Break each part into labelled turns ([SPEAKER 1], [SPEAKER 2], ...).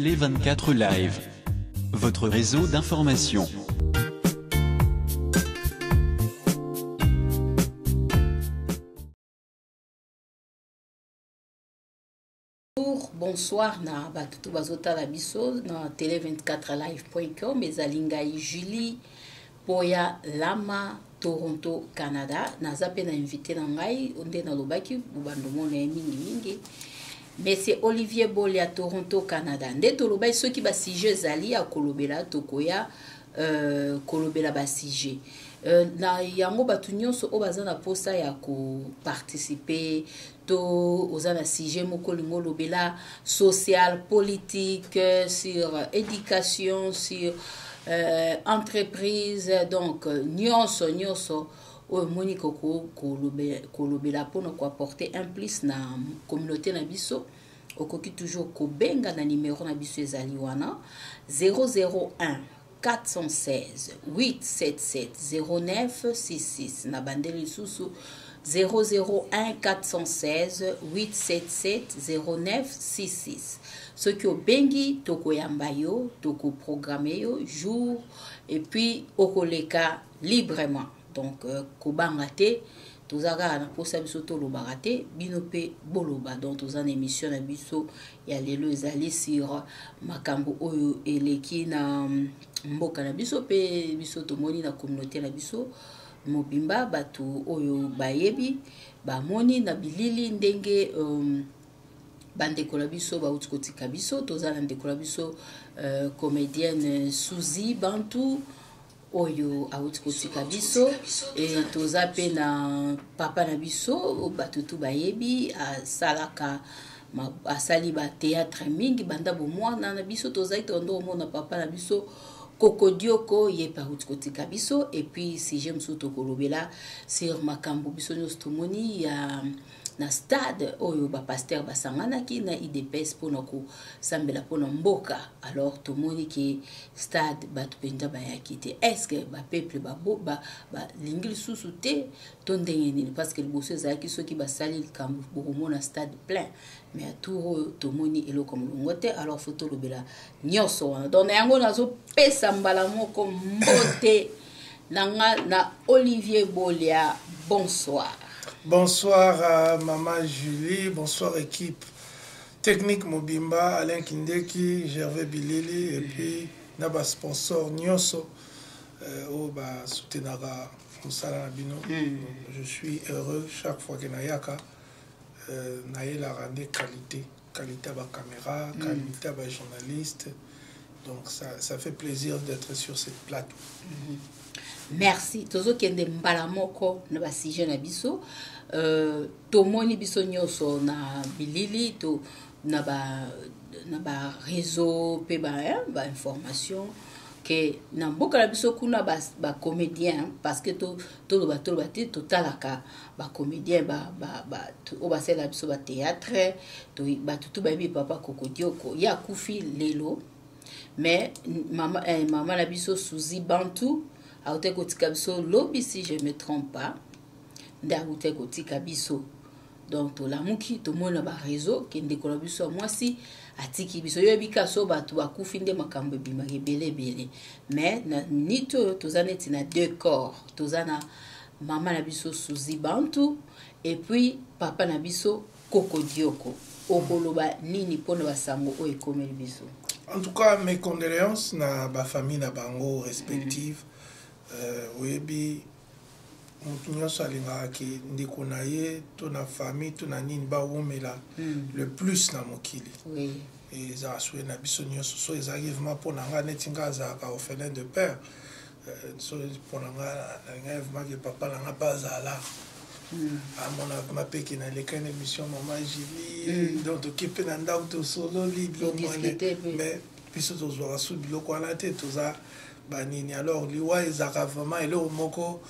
[SPEAKER 1] Télé 24 Live, votre réseau d'information.
[SPEAKER 2] Bonjour, bonsoir na bato to bazotala biso na tele 24 live.com. Ezali ngai Julie Poya Lama, Toronto, Canada. Naza mpe na invité na ngai nde nalobaki bobando mona ye mingimingi, Monsieur Olivier Bolia, Toronto, Canada. Nde tolobaki soki basujet ezali ya kolobela, tokoya kolobela basujet na yango. Bato nyonso oyo baza na mposa ya koparticiper to oza na sujet moko olingi olobela, social, politique, sur éducation, sur entreprise, donc nyonso nyonso oyo omoni kolobela mpona koapporter un plus na communauté na biso, okoki toujours kobenga na numero na biso ezali wana 001 416 877 0966. Na bandeli lisusu: 001 416 877 0966. Soki obengi, tokoyamba yo, tokoprogrammer yo jour et puis okoleka librement. Donc kobanga te, toza kaka na mposa biso tolobaka te, bino mpe boloba. Donc toza na émission na biso ya lelo ezali sur makambo oyo eleki na mboka na biso mpe biso tomoni na communauté na biso mobimba. Bato oyo bayebi bamoni na bilili ndenge bandeko na biso bauti kotika biso. Toza na ndeko na biso comédienne Suzy Bantu oyo awuti kotika biso. E toza mpe na papa na biso, bato tu bayebi, asalaka, asali bathéâtre mingi banda bomwana na biso. Tozali tondo komona papa na biso Kokodioko, ye mpe awuti kotika biso. Et puis sujet mosusu tokolobela sur makambo biso nyonso tomoni ya na stade oyo bapasteur basanganaki na UDPS mpona kosambela mpona mboka. Alors tomoni ke stade bato mpenza bayaki te. Est-ce bapeuple balingi lisusu te to ndenge nini? Parce que liboso ezalaki soki basali likambo, bokomona stade plein, mais tour oyo tomoni eloko molongo te. Alors faut tolobela nyonso wana. Donc na yango nazopesa mbala moko mbote na nga na Olivier Bolia. Bonsoir.
[SPEAKER 3] Bonsoir à Maman Julie, bonsoir équipe technique mobimba, Alain Kindeki, Gervais Bilili, et puis na sponsor nyonso oyo basoutenaka mosala na bino. Je suis heureux chaque fois que nayaka, nayelaka nde qualité, qualité ya bacaméra, qualité ya bajournaliste. Donc ça fait plaisir d'être sur cette plateau.
[SPEAKER 2] Merci. Tozokende mbala moko na basujet na biso. Tomoni biso nyonso na bilili to na baréseau mpe bainformation ke na mboka na biso kuna bacomédien ba, parce que toloba toloba te, totalaka bacomédien oyo basalela biso bathéâtre. Bato to bayebi papa Kokodioko, ye akufi lelo. Mais mama na biso Suzy Bantu auti kotika biso lobi, si je me trompe pas, nde auti kotika biso. Donc tolamuki, tomoni na baréseau ke ndeko na biso ya mwasi atiki biso. Yoyebi ka so bato bakufi nde makambo ebimaka ebele ebele. Mais na minute oyo toza neti na deux corps: toza na mama na biso Suzy Bantu et puis papa na biso Kokodioko. Okoloba nini mpona basango oyo ekomeli biso?
[SPEAKER 3] En tout cas, mes condoléances na bafamille na bango respective. Oyebi, motu nyonso alingaka ke ndeko na ye to na famille to na nini bawumela le plus na mokili. Ezala souhait na biso nyonso. So ezalaki vraiment mpo na nga, neti nga azalaka orphelin de père, so mpo na nga, nalingai vraiment ke papa na nga mpe azala amona vraiment mpe ke naleka na émission Mama Julie. Donc toki mpe na ndako, tosololi biloko wana.
[SPEAKER 2] Todiscuter mpe.
[SPEAKER 3] Mais biso tozwaka su biloko wana te, toza banini. Alors liwa ezalaka vraiment eloko moko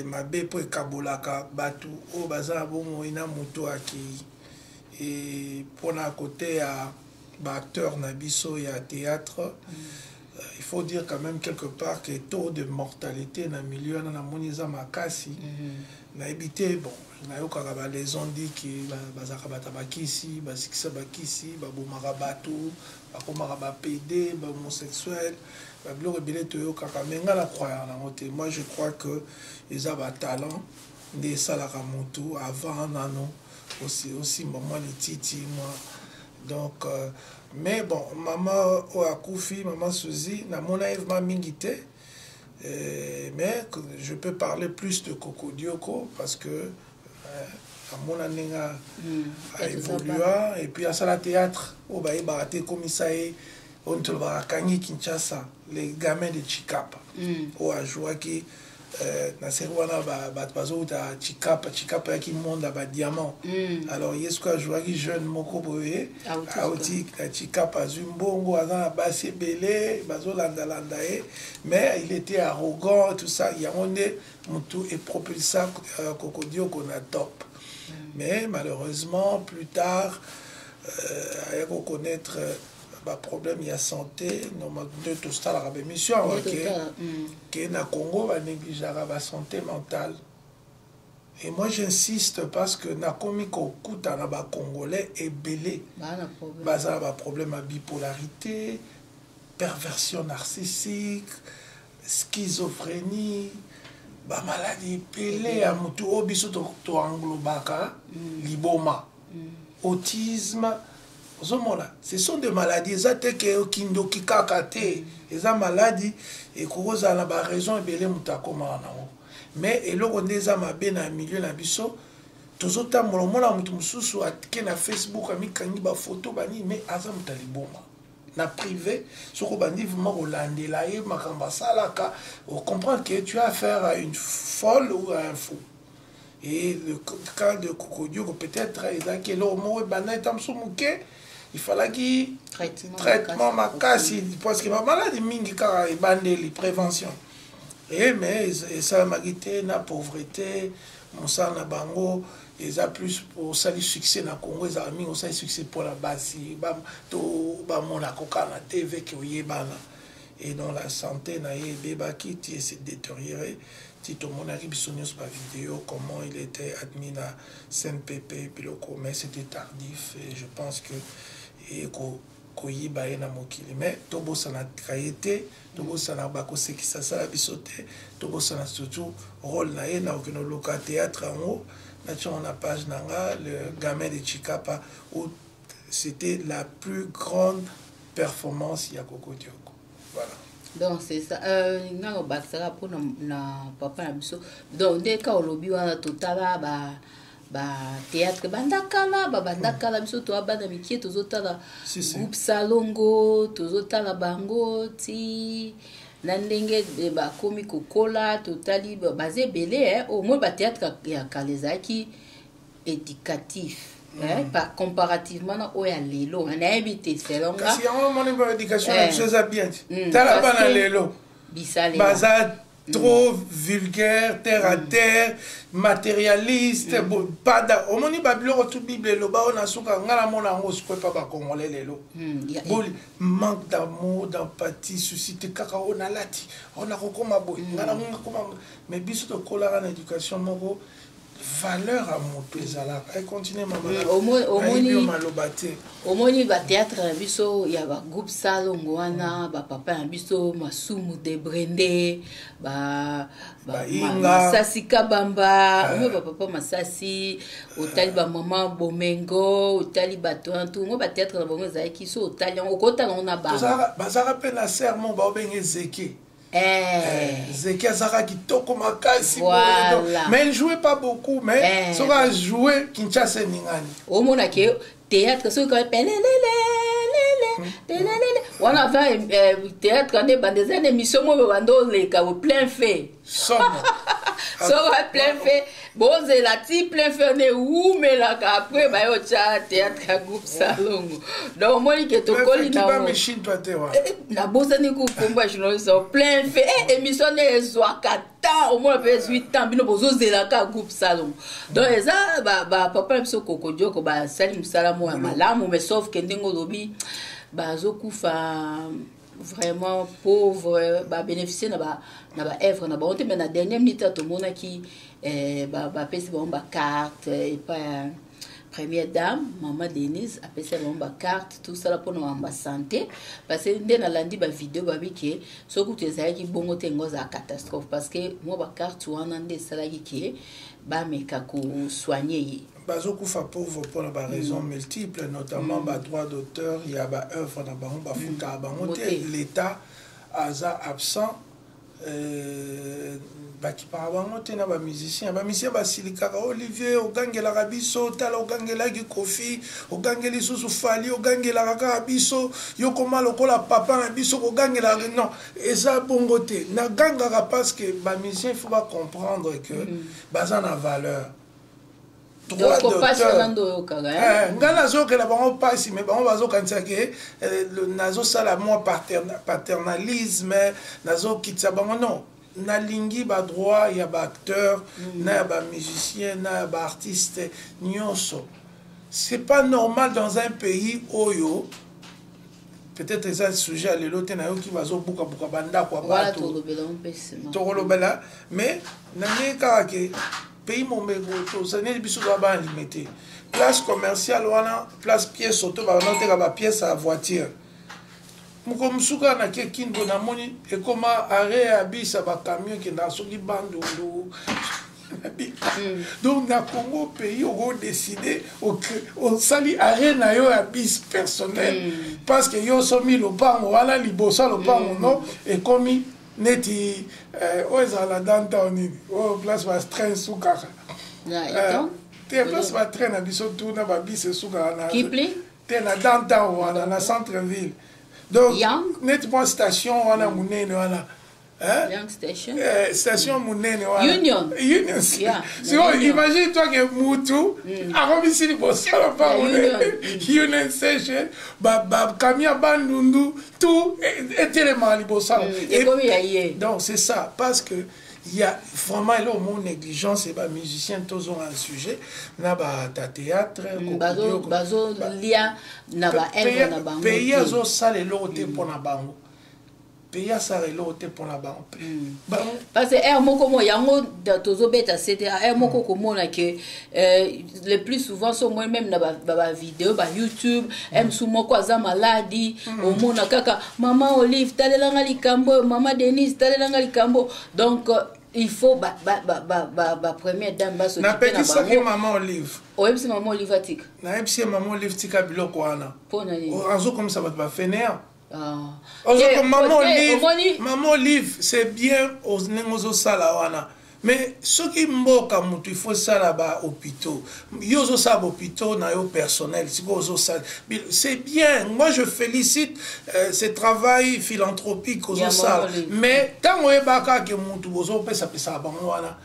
[SPEAKER 3] mabe mpo ekabolaka bato oyo baza na bomoi na moto akei. E mpona kote ya baacteur na biso ya théâtre, il faut dire quand même quelque part que taux de mortalité na milieu wana namoni eza makasi. Nayebi te, bon, nayokaka balaison diki bazalaka bato ya bakisi, basikisa bakisi, babomaka bato. Bakomaka ba PD, ba homosexuel, ba biloko ebele toyokaka, mais nga na croyaka nango te. Moi, je crois que eza ba talent nde esalaka mutu avant nano osimba mwa lititi mwa. Donc mais bon, mama oyo akufi, mama Suzy, namona ye vraiment mingi te. Mais je peux parler plus de Kokodioko parce que amona ndenge aévolua et puis asala théâtre oyo bayebaka te, ekomisa ye oyo tolobaka akangi Kinshasa, Les Gamins de Chikapa, oyo ajouaki na série wana. Bato bazowuta Chikapa, Chikapa yaki monde ya badiamant. Alors ye soki ajouaki jeune moko boye auti na Chikapa, azwi mbongo, aza na basi ebele bazolandalanda ye, mais il était arrogant, tout ça. Yango nde motu epropulsa Kokodioko na top. Mais malheureusement, plus tard, aya koconnaître baproblème ya santé. Nde tosalaka baémission awa ke na Congo banégligeaka basanté mentale. Et moi, j'insiste parce que nakomi kokutana bacongolais ebele baza na baproblème ya bipolarité, perversion narcissique, schizophrénie, bamaladi ebele ya motu oyo biso toenglobaka liboma, autisme. Ozomona, ce sont des maladies. Eza te ke okindoki kaka te, eza maladi ekoki kozala na baraison ebele moto akomaka nango. Mais eloko nde eza mabe na milieu na biso, tozotambola, omona moto mosusu ake na Facebook, amikangi bafoto banini, mais aza moto ya liboma na privé. Soki obandi vraiment kolandela ye makambo asalaka, ocomprendre que tu as affaire à une folle ou à un fou. Et le cas de Kokodioko, peut-être ezalaki eloko moko ebanda eta mosusu moke, il fallaki traitement makasi, parce que bamaladi mingi kaka ebandeli prévention e, mais esalamaki te na pauvreté. Mosala na bango eza plus osali succès na Congo, ezala mingi osali succès mpona basi to bamonaka kaka na TV ke oyebana. Et dans la santé na ye ebebaki ti ese détérioré, ti tomonaki biso nyonso bavideo comment il était admis na CNPP, biloko. Mais c'était tardif et je pense que koyiba ye na mokili. Mais tobosanaka ye te, tobosana bakosekisa sala biso te, tobosana surtout rôle na ye. Na okende oluka théâtre yango, natiango na page na nga, Le Gamin de Chikapa, où c'était la plus grande performance ya Kokodioko. Voilà.
[SPEAKER 2] Donc c'est ça. Nga kobakisaka mpona na papa na biso. Donc nde ka olobi wana, totala ba bathéâtre banda kala, babanda kala, biso toya bana mike, tozotala groupe Salongo, tozotala bango ti na ndenge bakomi kokola. Totali baza ebele. Au moins bathéâtre ya kala ezalaki éducatif, par comparativement na oyo ya lelo, nayebi te, selon nga.
[SPEAKER 3] Kasi yango omoni, baéducation na biso eza bien. Tala bana lelo, baza trop vulgaire, terre à terre, matérialiste. Pada omoni babiloko tu Bible eloba oyo na suka, nga namona yango sikoyo epa bacongolais lelo. Boli manque d'amour, d'empathie, suscite kaka oyo nalati, oyo nakokoma boye, nga nakokoma. Mais biso tokolaka na éducation moko, valeur ya moto ezalaka. Econtinue, mama, maloba te.
[SPEAKER 2] Omoni bathéâtre na biso ya bagroupe Salongo wana, bapapa na biso Masumu de Brende, Masasi Kabamba, omoi bapapa Masasi, otali bamama Bomengo, otali bato wana tu ngo, bathéâtre na bango ezalaki so otali yango, okotala yango na
[SPEAKER 3] bana. Bazalaka mpe na sermon baobenge Zeke. Zeki azalaka kitoko makasi, mais il jouait pas beaucoup, mais soki ajoue, Kinshasa eningani.
[SPEAKER 2] Omona ke théâtre soki kaka pelelelelele telelele wana, avant théâtre nde banda, eza na émission moko banda oleka bo Plein Feu. Soko Plein Feu, bozela ti Plein Feu nde ewumelaka, après baye otya théâtre ya groupe Salongo. Donc omoni ke tokoli
[SPEAKER 3] nango,
[SPEAKER 2] nabosani kukomba journaliste. Plein Feu, émission nde ezwaka temps, omona mpe ezwi temps, bino bozozelaka groupe Salongo. Donc eza bapapa na biso Kokodioko basali mosala moko ya malamu, mais sauf ke ndenge olobi, bazokufa vraiment pauvre, babénéficie na baœuvre na bango te. Mais na dernière minute tomonaki bapesi bango bacarte epai ya Première dame, mama Denise, apesa bango bacarte, tosala mpona makambo ya santé, parce que nde nalandi bavideo babi ke soki kutu ezalaki bongo te, yango ezala catastrophe, parce que mwa bacarte wana nde esalaki ke bameka kosoigne ye.
[SPEAKER 3] Bazokufa pauvre mpona baraison multiple, notamment badroit d'auteur ya baœuvre na bango, bafutaka bango te. L'État aza absent, bakipaka bango te na bamusicien. Bamusicien basilikaka: "Olivier, ogangelaka biso, tala, ogangelaki Kofi, ogangeli lisusu Fally, ogangelaka kaka biso, yo koma lokola papa na biso, kogangelaka." Non, eza bongo te. Nagangaka parce que bamusicien, il faut bacomprendre que baza na valeur.
[SPEAKER 2] Droit d'auteur,
[SPEAKER 3] ngai nazokela bango mpasi, mais bango bazokanisa ke nazosala mwa paternalisme, nazokitisa bango. Non, nalingi badroit ya baacteur na ya bamusicien na ya baartiste nyonso. C'est pas normal dans un pays oyo, peut-être eza sujet ya lelo te, nayoki bazobukabuka bandako ya bato, tokolobela, mais na ndenge kaka ke pays momeko tozali, biso toza bana Limete. Place commerciale wana, place pièce auto, banoteka bapièce ya voiture. Moko mosusu kaka nake Kingo, namoni ekoma arrêt ya bus ya bacamion ekendaka soki Bandundu. Donc na Congo, pays okodécide osali arrêt na yo ya bus personnel parce que yo osomi lopango wana liboso ya lopango. No, ekomi neti oyo ezala downtown nini, oyo place batrain esukaka te, place batrain na biso tuna babus esukaka na te, na downtown wana, na centre ville. Donc neti mwa station wana monene wana.
[SPEAKER 2] Hein? Station.
[SPEAKER 3] Station monene wana.
[SPEAKER 2] Union.
[SPEAKER 3] Union. Sikoyo imagine toi ke mutu akomisi liboso lopango, Union Station, bacamion ya Bandundu tout etelemaka liboso. Donc c'est ça, parce que il y a vraiment eloko mo négligence e bamusicien. Tozonga sujet na bata théâtre.
[SPEAKER 2] Bazolia na baœuvre na bango.
[SPEAKER 3] Pays azosala eloko te mpona bango, pays asala eloko te mpona bango.
[SPEAKER 2] Parce que heure moko mo yango tozobeta sete, heure moko komona ke le plus souvent so omoni même na bavideo bayoutube, mosu moko aza maladi, omona kaka: "Mama Olive, talelanga likambo oyo, mama Denise, talelanga likambo." Donc il faut ba première dame basokipe na
[SPEAKER 3] Napekisaki mama Olive.
[SPEAKER 2] Oyebisi mama Olive atika?
[SPEAKER 3] Nayebisi ye: "Mama Olive, tika biloko wana."
[SPEAKER 2] Mpona nini?
[SPEAKER 3] Azokomisa bato bafainéant. Mama Olive, mama Olive, c'est bien ndenge ozosala wana, mais soki mboka motu, il faut sala bahôpitaux. Yo ozosala bahôpitaux na yo personnel, sikoyo ozosala, c'est bien, moi je félicite ce travail philanthropique ozosala, mais ntango oyebaka ke motu bozopesapesaka bango wana,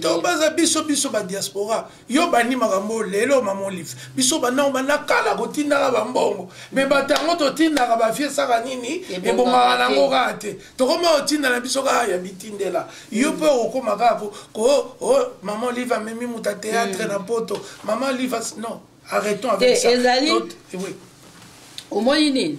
[SPEAKER 3] to baza biso, biso badiaspora, yo bandi makambo lelo. Mama Olive, biso banango banda kala kotindaka bambongo, mais bato yango totindaka bafiesaka nini, ebongaka nango kaka te. Tokoma kotinda na biso kaka ya bitindela. Yo mpe okokoma kaka ko mama Olive amemi moto ya théâtre na Poto, mama Olive. Non, arrêtons avec ça.
[SPEAKER 2] Ezali, omoni nini,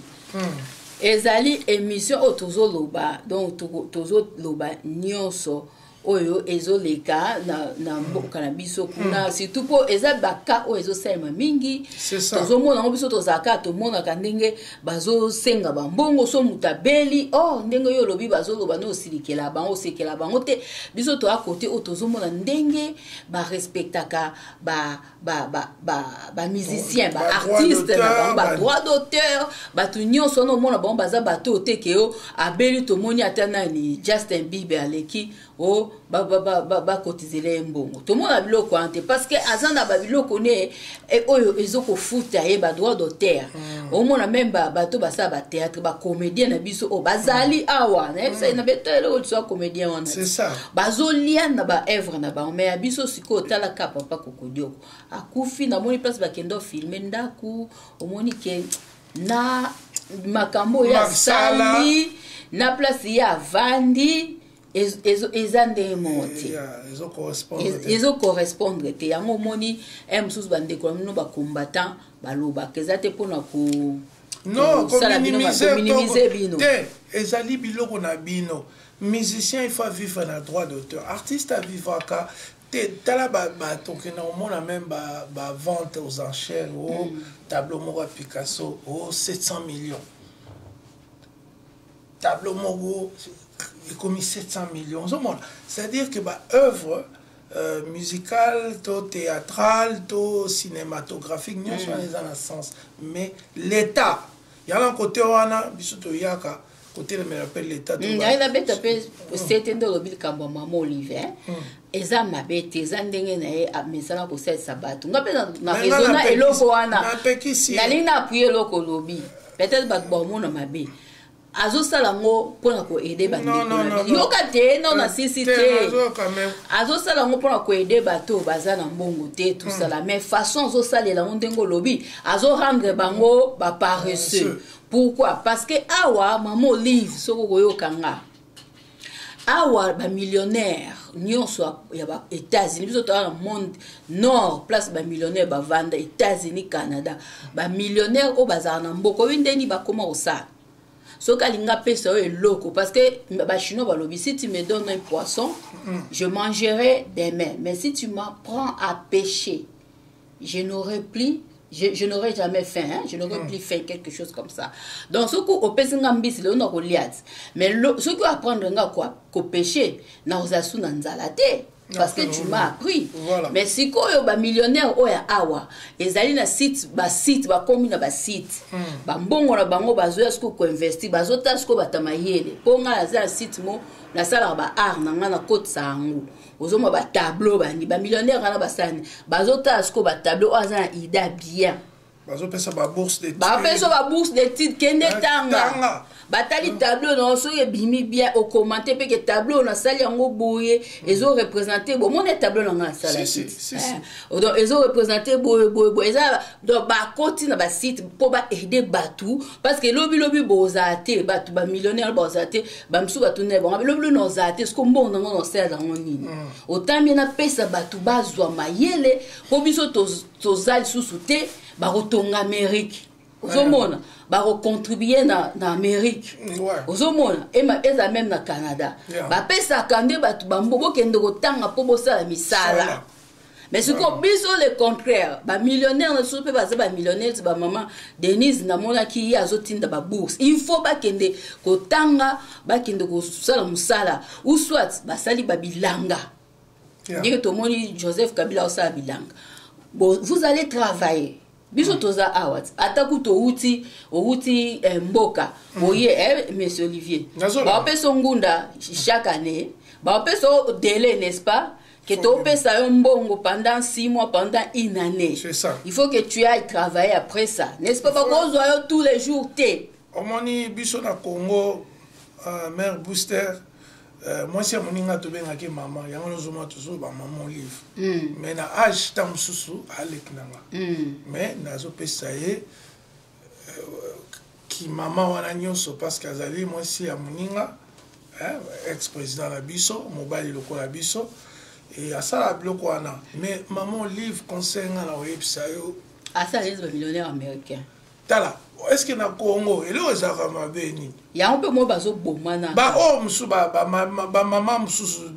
[SPEAKER 2] ezali émission oyo tozoloba, donc tozoloba nyonso oyo ezoleka na mboka na biso kuna, surtout mpo eza baka oyo ezosalema mingi. Tozomona yango, biso tozalaka, tomonaka ndenge bazosenga bambongo so moto abeli. Or ndenge oyo olobi, bazoloba nde osilikela bango, osekela bango te. Biso toya kote oyo tozomona ndenge barespectaka bamusicien, baartiste na bango, badroit d'auteur, bato nyonso wana. Omona bango baza bato oyo teke yo abeli, tomoni ata nani, Justin Bieber aleki o bakotizela ye mbongo, tomona biloko wana te, parce que aza na babiloko ne oyo ezokofuta ye badroit d'auteur. Omona même bato basala bathéâtre, bacomédien na biso oyo bazali awa, nayebisa na beto eloko liso ya comédien wana, bazolia na baœuvre na bango. Mais ya biso sikoyo, otalaka papa Kokodioko akufi, namoni place bakende ofilme ndako, omoni ke na makambo oyo asali na place ye avandi eza ndenge moko te, ezocorrespondre te. Yango omoni e mosusu bandeko na bino bacombattant balobaka, eza te mpona ko
[SPEAKER 3] Non,
[SPEAKER 2] kominimize bino.
[SPEAKER 3] Te, ezali biloko na bino. Musicien, il faut vivre na droit d'auteur, artiste avivaka. Te, tala, tokenda komona même bavente aux enchères o tableau moko ya Picasso o 700 millions. Tableau moko ekomi 700 millions, ozomona. C'est-à-dire que baœuvre musicale to théâtrale to cinématographique, nyonso wana eza na sens, mais l'État yana kote wana, biso toyaka kotelemela mpe l'État.
[SPEAKER 2] Ngai nabeta mpe sete nde olobi likambo ya mama Olive eza mabe te, eza ndenge na ye amesana kosalisa bato. Nga mpe na raisonna eloko wana, nalingi na appuyer eloko olobi. Peut-être bato baomona mabe, azosala yango mpona koaider bandeko. Yoka te, no na sisi te, azosala yango mpona koaider bato oyo baza na mbongo te, tosala. Mais façon azosalela yango, ndenge olobi, azorendre bango baparesseux. Pourquoi? Parce que awa, mama Olive, soki okoyoka nga awa, bamillionnaire nyonso ya ba États-Unis, biso toza na monde nord, place bamillionnaire bavanda, États-Unis, Canada, bamillionnaire oyo bazala na mboka oyo, ndeni bakóma kosala, soki alingi apesa oyo eloko, parce que bachinois balobi: "Si tu me donnes un poisson, je mangerai demain, mais si tu m'apprends à pêcher, je n'aurai plus je n'aurai jamais faim, hein? Je n'aurai plus faim", quelque chose comme ça. Donc soki opesi nga mbisi lelo, na kolia ti, mais soki oapprendre nga kopêcher, nakozala su na nzala te, parce que tu m'as appris.
[SPEAKER 3] Voilà.
[SPEAKER 2] Mais sikoyo bamillionnaire oyo awa ezali na site, basite bakomi na basite, bambongo na bango bazoya sikoyo koinvestir, bazotala sikoyo bato mayele. Mpo ngai naza na site mo nasalaka baart na ngai, nakotisa yango, ozomona batableau bani. Bamillionnaire wana basala, bazotala sikoyo batableau oyo aza na idée bien.
[SPEAKER 3] Bazopesa babourse d'études.
[SPEAKER 2] Bapesa babourse d'études, kende tanga. Batali tableau na soki ebimi bien, okommente mpe ke tableau nasali yango boye, ezoreprésente bomoni tableau na ngai nasalaki, donc ezoreprésente boye boye boye. Eza donc bakoti na basite mpo baaider bato, parce que lobilobi bozala te, bato bamillionnaire bozala te, bamisusu bato na bango lobilobi nozala te. Soki mbongo nango nosala yango nini? Otambi napesa bato bazwa mayele, mpo biso toza lisusu te. Bakotonga Amérique, ozomona, bakocontribue na Amérique, ozomona, eza même na Canada, bapesaka nde bato bambo bokende kotanga mpo bosala misala. Mais sikoyo biso le contraire, bamillionnaire na biso mpe baza bamillionnaire ti bamama Denise, namonaki ye azotinda babourse. Il faut bakende kotanga, bakende kosala mosala, ou soit basali babilanga, ndenge tomoni Joseph Kabila osala bilanga. Bon, vous allez travailler, biso toza awa, ata kutu outi mboka oye, monsieur Olivier, baopesa ngunda chaque année, baopesa délai, n'est-ce pas, que topesa yo mbongo pendant 6 mois, pendant une année.
[SPEAKER 3] C'est ça.
[SPEAKER 2] Il faut que tu ailles travailler après ça, n'est-ce pas? Bakozwa yo tous les jours te.
[SPEAKER 3] Omoni, biso na Congo, mare booster, mwasi ya moninga tobengaki mama yango, nozomona tozoba mama Olive, mais na age ntango mosusu aleki na nga, mais nazopesa ye kimama wana nyonso, parce que azali mwasi ya moninga, ex président na biso, mobali lokola biso, e asala biloko wana. Mais mama Olive, conseil nga na oyebisa yo:
[SPEAKER 2] Asala neti bamillionnaire américain.
[SPEAKER 3] Tala, est ce que na Congo eloko ezalaka mabe nini?
[SPEAKER 2] Yango mpe mo bazobomana.
[SPEAKER 3] Baoyo mosusu, bamama mosusu,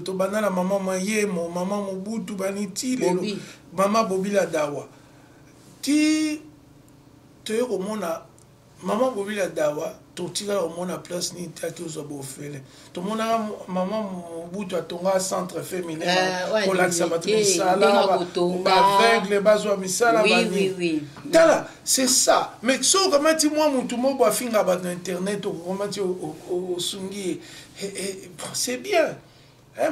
[SPEAKER 3] tobanda na mama Mayemo, mama Mobutu, bani ti lelo mama Bobila Dawa, ti toye komona mama Bobila Dawa, totikala komona place nini te ati ozwa baorphelin. Tomonaka mama Mobutu atonga centre féminin kolakisa bato misala, baaveugle bazwa misala.
[SPEAKER 2] Banini,
[SPEAKER 3] tala, c'est ça. Mais soki okamati mwa motu moko afinga bato na internet, okomati osungi ye, c'est bien.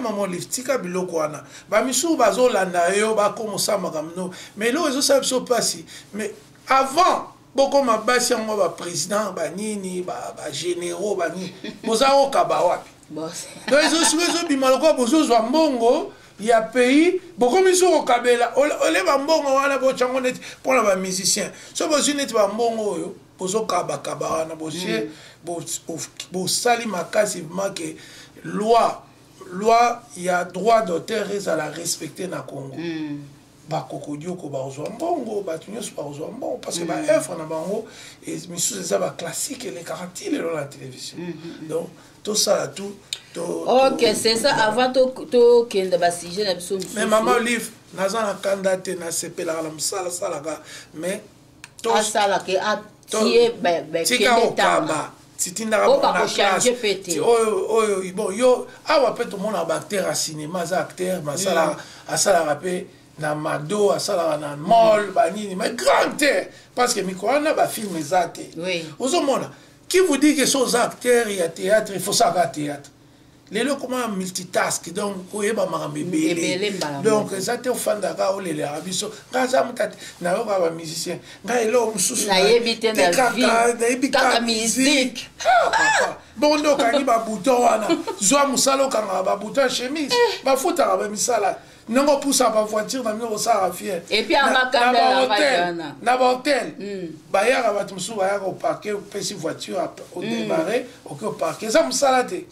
[SPEAKER 3] Mama Olive, tika biloko wana. Bamisusu bazolanda yo, bakoma osala makambo no, mais eloko ezosala biso mpasi. Mais avant bokoma basi yango, baprésident banini, bagénéraux banini, boza kokaba wapi? Donc ezosuki ezobima lokola bozozwa mbongo ya pays, bokomi so kokabela ole bambongo wana, botyango neti mpona bamusicien. So bozwi neti bambongo oyo bozokabakaba wana, bosie bosali makasi make loi ya droit d'auteur ezala respecté na Congo. Bakokodioko bakozwa mbongo, bato nyonso bakozwa mbongo, parce que baœuvre na bango misusu eza baclassique, elekaka ti lelo na télévision. Donc tosala tout.
[SPEAKER 2] Ok, c'est ça. Avant tokende basujet na biso.
[SPEAKER 3] Mais mama Olive, naza na kanda te, nasepelaka na mosala asalaka, mais
[SPEAKER 2] asalaka atie.
[SPEAKER 3] Tika kokaba, titindaka
[SPEAKER 2] bango na classe
[SPEAKER 3] oyo oyo. Bon, yo awa mpe tomona baacteur ya cinéma, aza acteur, mais asalaka mpe na Mado, asalaka na mall, banini, mais grand te, parce que mikolo wana bafilm eza te. Ozomona, qui vous dit que so oza acteur ya théâtre, il faut salaka théâtre? Lelo koma multitask, donc koyeba makambo ebele. Donc eza te ofandaka, olelaka biso. Ngai aza moto nayoka bamusicien, ngai eloko mosusu.
[SPEAKER 2] Nayebi te.
[SPEAKER 3] Nayebi
[SPEAKER 2] kaka musique.
[SPEAKER 3] Bongo nde okangi babouton wana, zwa mosala, okangaka babouton ya chemise, bafutaka bamisala ndenge opusaka bavoiture na bino, kosalaka fier. Na bahotel bayaka, bato mosusu bayaka oparke, opesi voiture, odémarre, oke oparke, eza mosala te.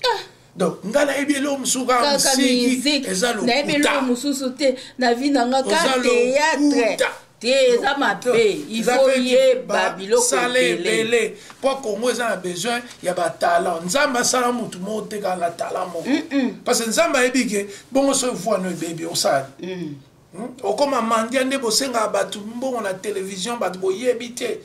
[SPEAKER 3] Donc ngai nayebi eloko mosusu kaka mosiki, eza.
[SPEAKER 2] Nayebi eloko mosusu te na vie na nga, ka théâtre te. Eza mabe, il faut yeba biloko.
[SPEAKER 3] Ebele, mpo Congo eza na besoin ya batalent. Nzambe asala motu moko te kaka na talent moko, parce que Nzambe ayebi ke bongo so evwano ebebi, osali okóma mandia nde bosengaka bato mbongo na télévision. Bato boyebi te.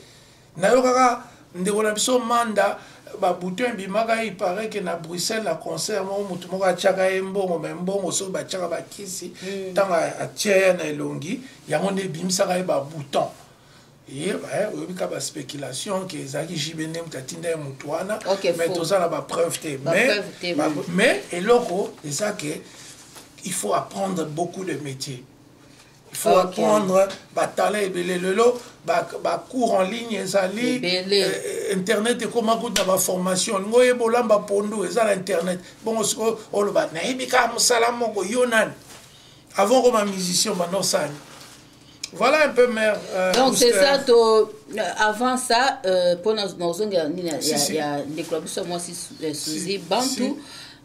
[SPEAKER 3] Nayokaka ndeko na biso Manda, babouton ebimaka, il paraît ke na Bruxelles, na concert moko, motu moko atiaka ye mbongo, me mbongo soki batiaka bakisi, ntango atia ye na elongi, yango nde ebimisaka ye babouton. Ye oyebi ka baspéculation ke ezalaki JB nde moto atinda ye motu wana, mais toza na bapreuve te. Mais eloko eza ke il faut apprendre beaucoup de métiers, il faut apprendre batalent ebele. Lelo bacours en ligne ezali, internet ekóma kuta na baformation. Olingi oyeba olamba pondu, eza na internet. Bongo sikoyo oloba nayebi kaka mosala moko, yo nani? Avant koma musicien, banda osali. Voilà un peu, mère.
[SPEAKER 2] Donc c'est ça. To avant ça, mpona nazongela nini ya ndeko na biso mwasi Suzi Bantu,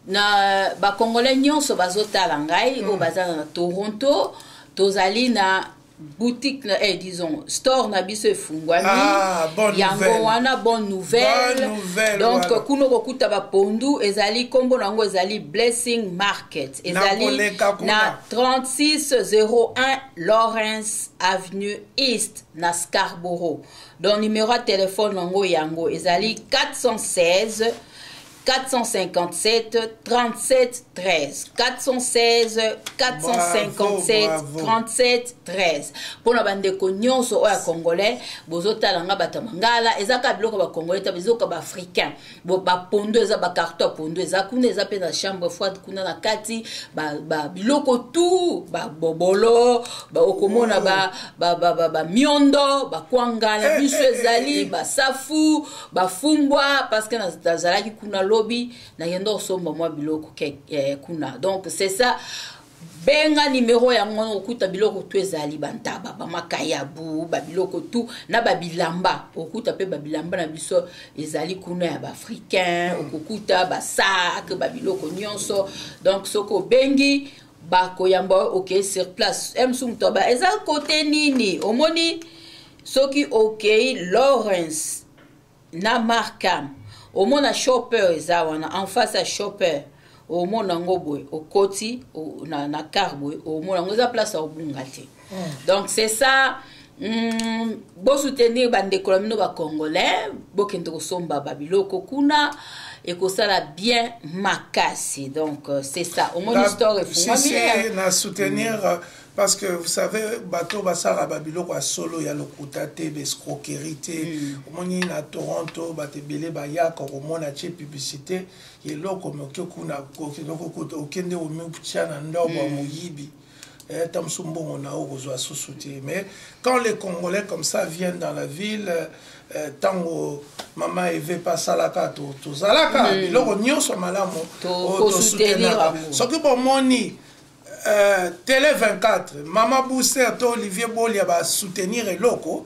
[SPEAKER 2] na bacongolais nyonso bazotala ngai oyo baza na Toronto, tozali na boutique na, disons store na biso efungwami.
[SPEAKER 3] Ah,
[SPEAKER 2] yango wana bonne nouvelle.
[SPEAKER 3] Bonne nouvelle.
[SPEAKER 2] Donc voilà. Kuna okokuta bapondu, ezali nkombo na yango ezali Blessing Market, ezali na 3601 Lawrence Avenue East na Scarborough. Donc numéro ya telefone yango, yango ezali 416 457 37 13, 416 457
[SPEAKER 3] Bravo, bravo.
[SPEAKER 2] 37 13. Mpona bandeko nyonso oyo ya congolais bozotala nga, bato ya mangala, eza kaka biloko ya bacongolais te, ezoka baafricain. Bapondo eza, bacarton ya pondo eza kuna, eza mpe na chambre froide kuna na kati, biloko tu, babobolo, okomona bamiondo, bakwanga na biso ezali, basafu, bafumbwa, parce que nazalaki kuna lobi, nakenda kosomba mwa biloko kuna. Donc c'est ça, benga nimero yango wana, okuta biloko tu ezali, bantaba, bamakayabu, babiloko tu na babilamba. Okuta mpe babilamba na biso ezali kuna ya baafricain, okokuta basac, babiloko nyonso. Donc soki obengi, bakoyamba oyo, okei sur place. Mosu moto aba eza kote nini? Omoni, soki okei Lawrence na Markham, omona Shopper eza wana, en face ya Shopper, omona yango boye, okoti na car boye, omona yango, eza place ya obunga te. Donc c'est ça. Bosoutenir bandeko na bino bacongolais, bokende kosomba babiloko kuna, ekosala bien makasi. Donc c'est ça, omoni store
[SPEAKER 3] efungwami. Si, si, na soutenir, parce que vous savez, bato basalaka babiloko ya solo, ya lokuta te, baescroquerie te. Omoni na Toronto, bato ebele bayaka komona tie publicité eloko moke kuna, okende omitia na ndobo ya moyibi, ta mosu mbongo na okozwa susu te. Mais quand les Congolais comme ça viennent dans la ville, ntango mama Eve mpe asalaka, tozalaka biloko nyonso malamu, tosoutenaka. Soki bomoni Télé 24, mama Booster to Olivier Bolia basoutenir eloko,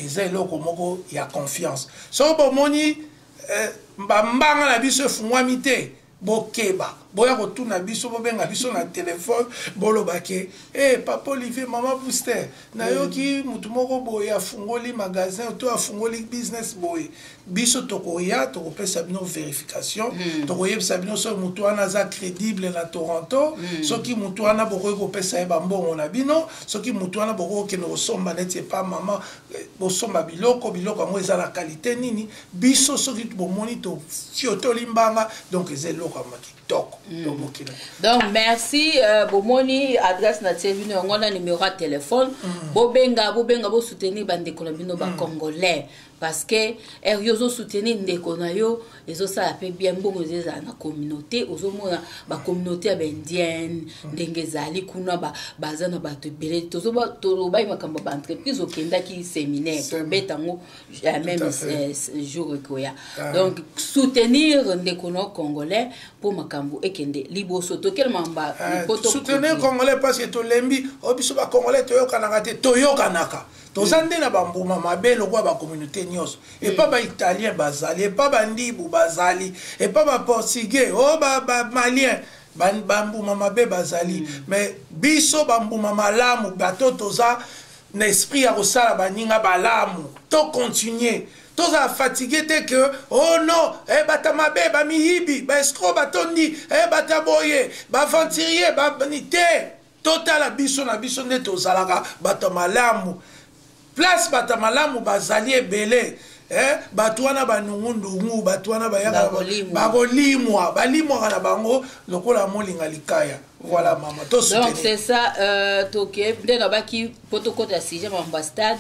[SPEAKER 3] eza eloko moko ya confiance. Soki bomoni bambanga na biso efungwami te. Bokeba, boya kotuna biso, bobenga biso na telefone, boloba ke hey, papa Olivier, mama Booster, nayoki mutu moko boye afungoli magasin to afungoli business boye. Biso tokoya, tokopesa bino vérification, tokoyebisa bino soki mutu wana aza crédible na Toronto, soki mutu wana bokoki kopesa ye bambongo na bino, soki mutu wana bokoki kokende kosomba neti epa mama, bosomba biloko, biloko yango eza na qualité nini. Biso soki bomoni tofiotoli mbanga, donc eza eloko ya kitoko. Donc bokende.
[SPEAKER 2] Donc merci, bomoni adresse na tie bino yango na numéro ya téléphone. Bobenga, bobenga, bosoutenir bandeko na bino bacongolais, parce que ere yo ozosoutenir ndeko na yo, ezosala mpe bien. Mbongo ezala na communauté. Ozomona bacommunauté ya baindienne ndenge ezali kuna, baza na bato ebele. Tolobaki makambo ya baentreprise, okendaki séminaire, tobeta yango même jour ekoya. Donc soutenir ndeko na congolais mpo makambo ekende liboso. Tokele mamba.
[SPEAKER 3] Soutenir congolais, parce que tolembi oyo biso bacongolais toyokanaka te. Toyokanaka, toza nde na bambuma mabe lokola bacommunauté nyonso. Epa baitalien bazali, epa bandibu bazali, epa baportugais, oyo bamalien, bambuma mabe bazali. Mais biso bambuma malamu, bato toza na esprit ya kosala baninga balamu, tocontinue. Tozala fatigué te ke oh non, bata mabe, bamiyibi, baescrocs batondi, bata boye, baaventurier bani te. Totala biso na biso nde tozalaka bato malamu. Place bato malamu bazali ebele, bato wana banungunungu, bato wana bayaka bakolimwa, balimwaka na bango lokola molinga likaya. Voilà, mama.
[SPEAKER 2] Donc c'est ça, toke nde nabaki po tokota sujet, mambo ya stade.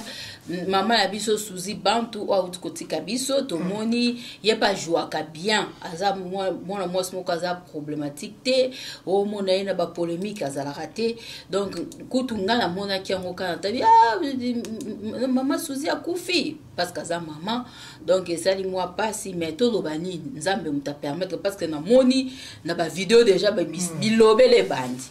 [SPEAKER 2] Mama na biso Suzi Bantu oyo auti kotika biso, tomoni ye mpe ajwaka bien. Aza mwana mwasi moko aza problématique te, omona ye na bapolémique azalaka te. Donc kutu ngai namonaki yango kaka natabi, ah, mama Suzi akufi, parce que aza mama. Donc ezali mwa mpasi, mais toloba nini? Nzambe moto apermettre, parce que namoni na bavideo déjà bilobele ebandi.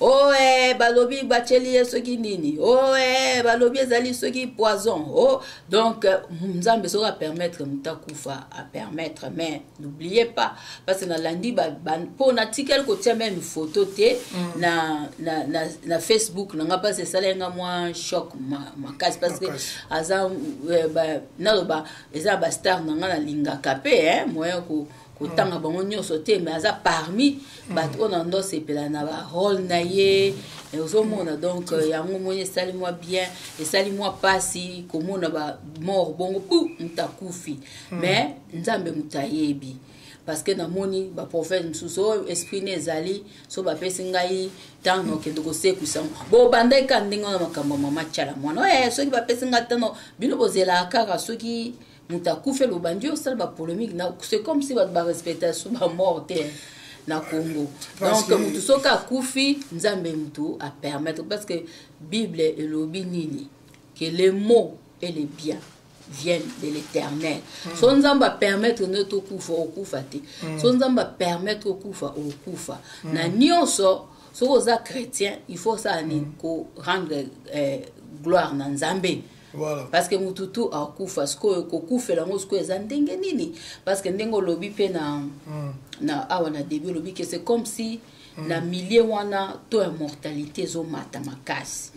[SPEAKER 2] O balobi batieli ye soki nini, o balobi ezali soki poison. O donc Nzambe soki apermettre moto akufa, apermettre. Mais n'oubliez pas, parce que nalandi mpo natikali kotia même photo te na Facebook na nga, parce esali nga mwa choc makasi, parce que aza naloba eza bastar na nga nalingaka mpe, moyen kotanga bango nyonso te, mais aza parmi bato oyo na ndo osepela na barole na ye. Ozomona, donc yango moni esali mwa bien, esali mwa mpasi komona bamort bongo pu moto akufi. Mais Nzambe moto ayebi, parce que namoni baprophète mosusu oyo esprit ne ezali so bapesi ngai ntango okende kosekwisa bobandaki kaka ndenge wana. Makambo ya mama Tiala mwana oyo, soki bapesi ngai ntano, bino bozelaka kaka soki moto akufi, elobandi osala bapolémique. C'est comme si bato barespecta so bamort te na Congo. Donc motu soki akufi, Nzambe motu apermettre, parce que Bible elobi nini? Que les maux et les biens viennent de l'Éternel. So Nzambe apermettre nde tokufa, okufa te. So Nzambe apermettre okufa, okufa. Na nyonso, soki oza chrétien, il faut osala nini? Korendre gloire na Nzambe. Parce que mutu tu akufa. Sikoyo kokufela yango sikoyo eza ndenge nini? Parce que ndenge olobi mpe na awa na début, olobi ke c'est comme si na milieu wana to ya mortalité ezomata makasi.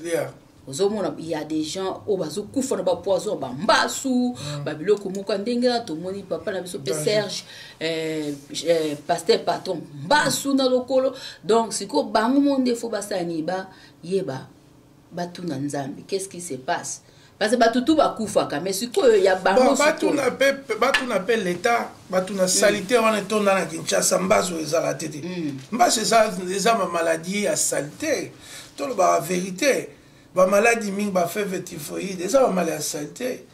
[SPEAKER 2] Ozomona, il y a des gens oyo bazokufa na bapoison, bambasu, babiloko moko ya ndenge wana. Tomoni papa na biso mpe Serge, pasteur patron, mbasu na lokolo. Donc sikoyo bango mo nde fo basala nini? Bayeba, batuna Nzambe qu'est-ce qui se passe, parce que bato tu bakufaka, mais sikoyo ya bango.
[SPEAKER 3] Batuna mpe l'État, batuna saleté wana etonda na Kinshasa. Mbasu ezala te te. Mbasu eza bamaladie ya saleté. Tolobaka vérité, bamaladi mingi, bafièvre typhoïde eza bamaladi ya saleté,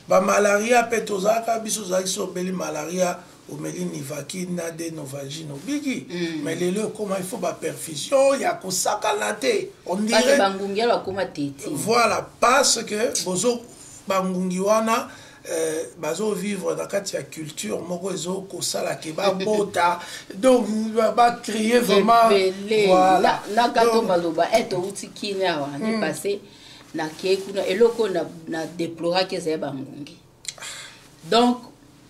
[SPEAKER 3] bamalaria mpe. Tozalaka biso, ozalaki so obeli malaria, omeli Nivaquine na de Novalgine, obiki. Mais lelo ekoma il faut baperfusion ya kosakana te.
[SPEAKER 2] On dirait bangungi bakoma teti.
[SPEAKER 3] Voilà, parce que bozo bangungi wana bazovivre na kati ya culture moko ezokosala ke babota, donc bacréer vraiment.
[SPEAKER 2] Voilà, na kato maloba ete outi kini awa ne passé nakei kuna, eloko na déploraki ezali bangungi. Donc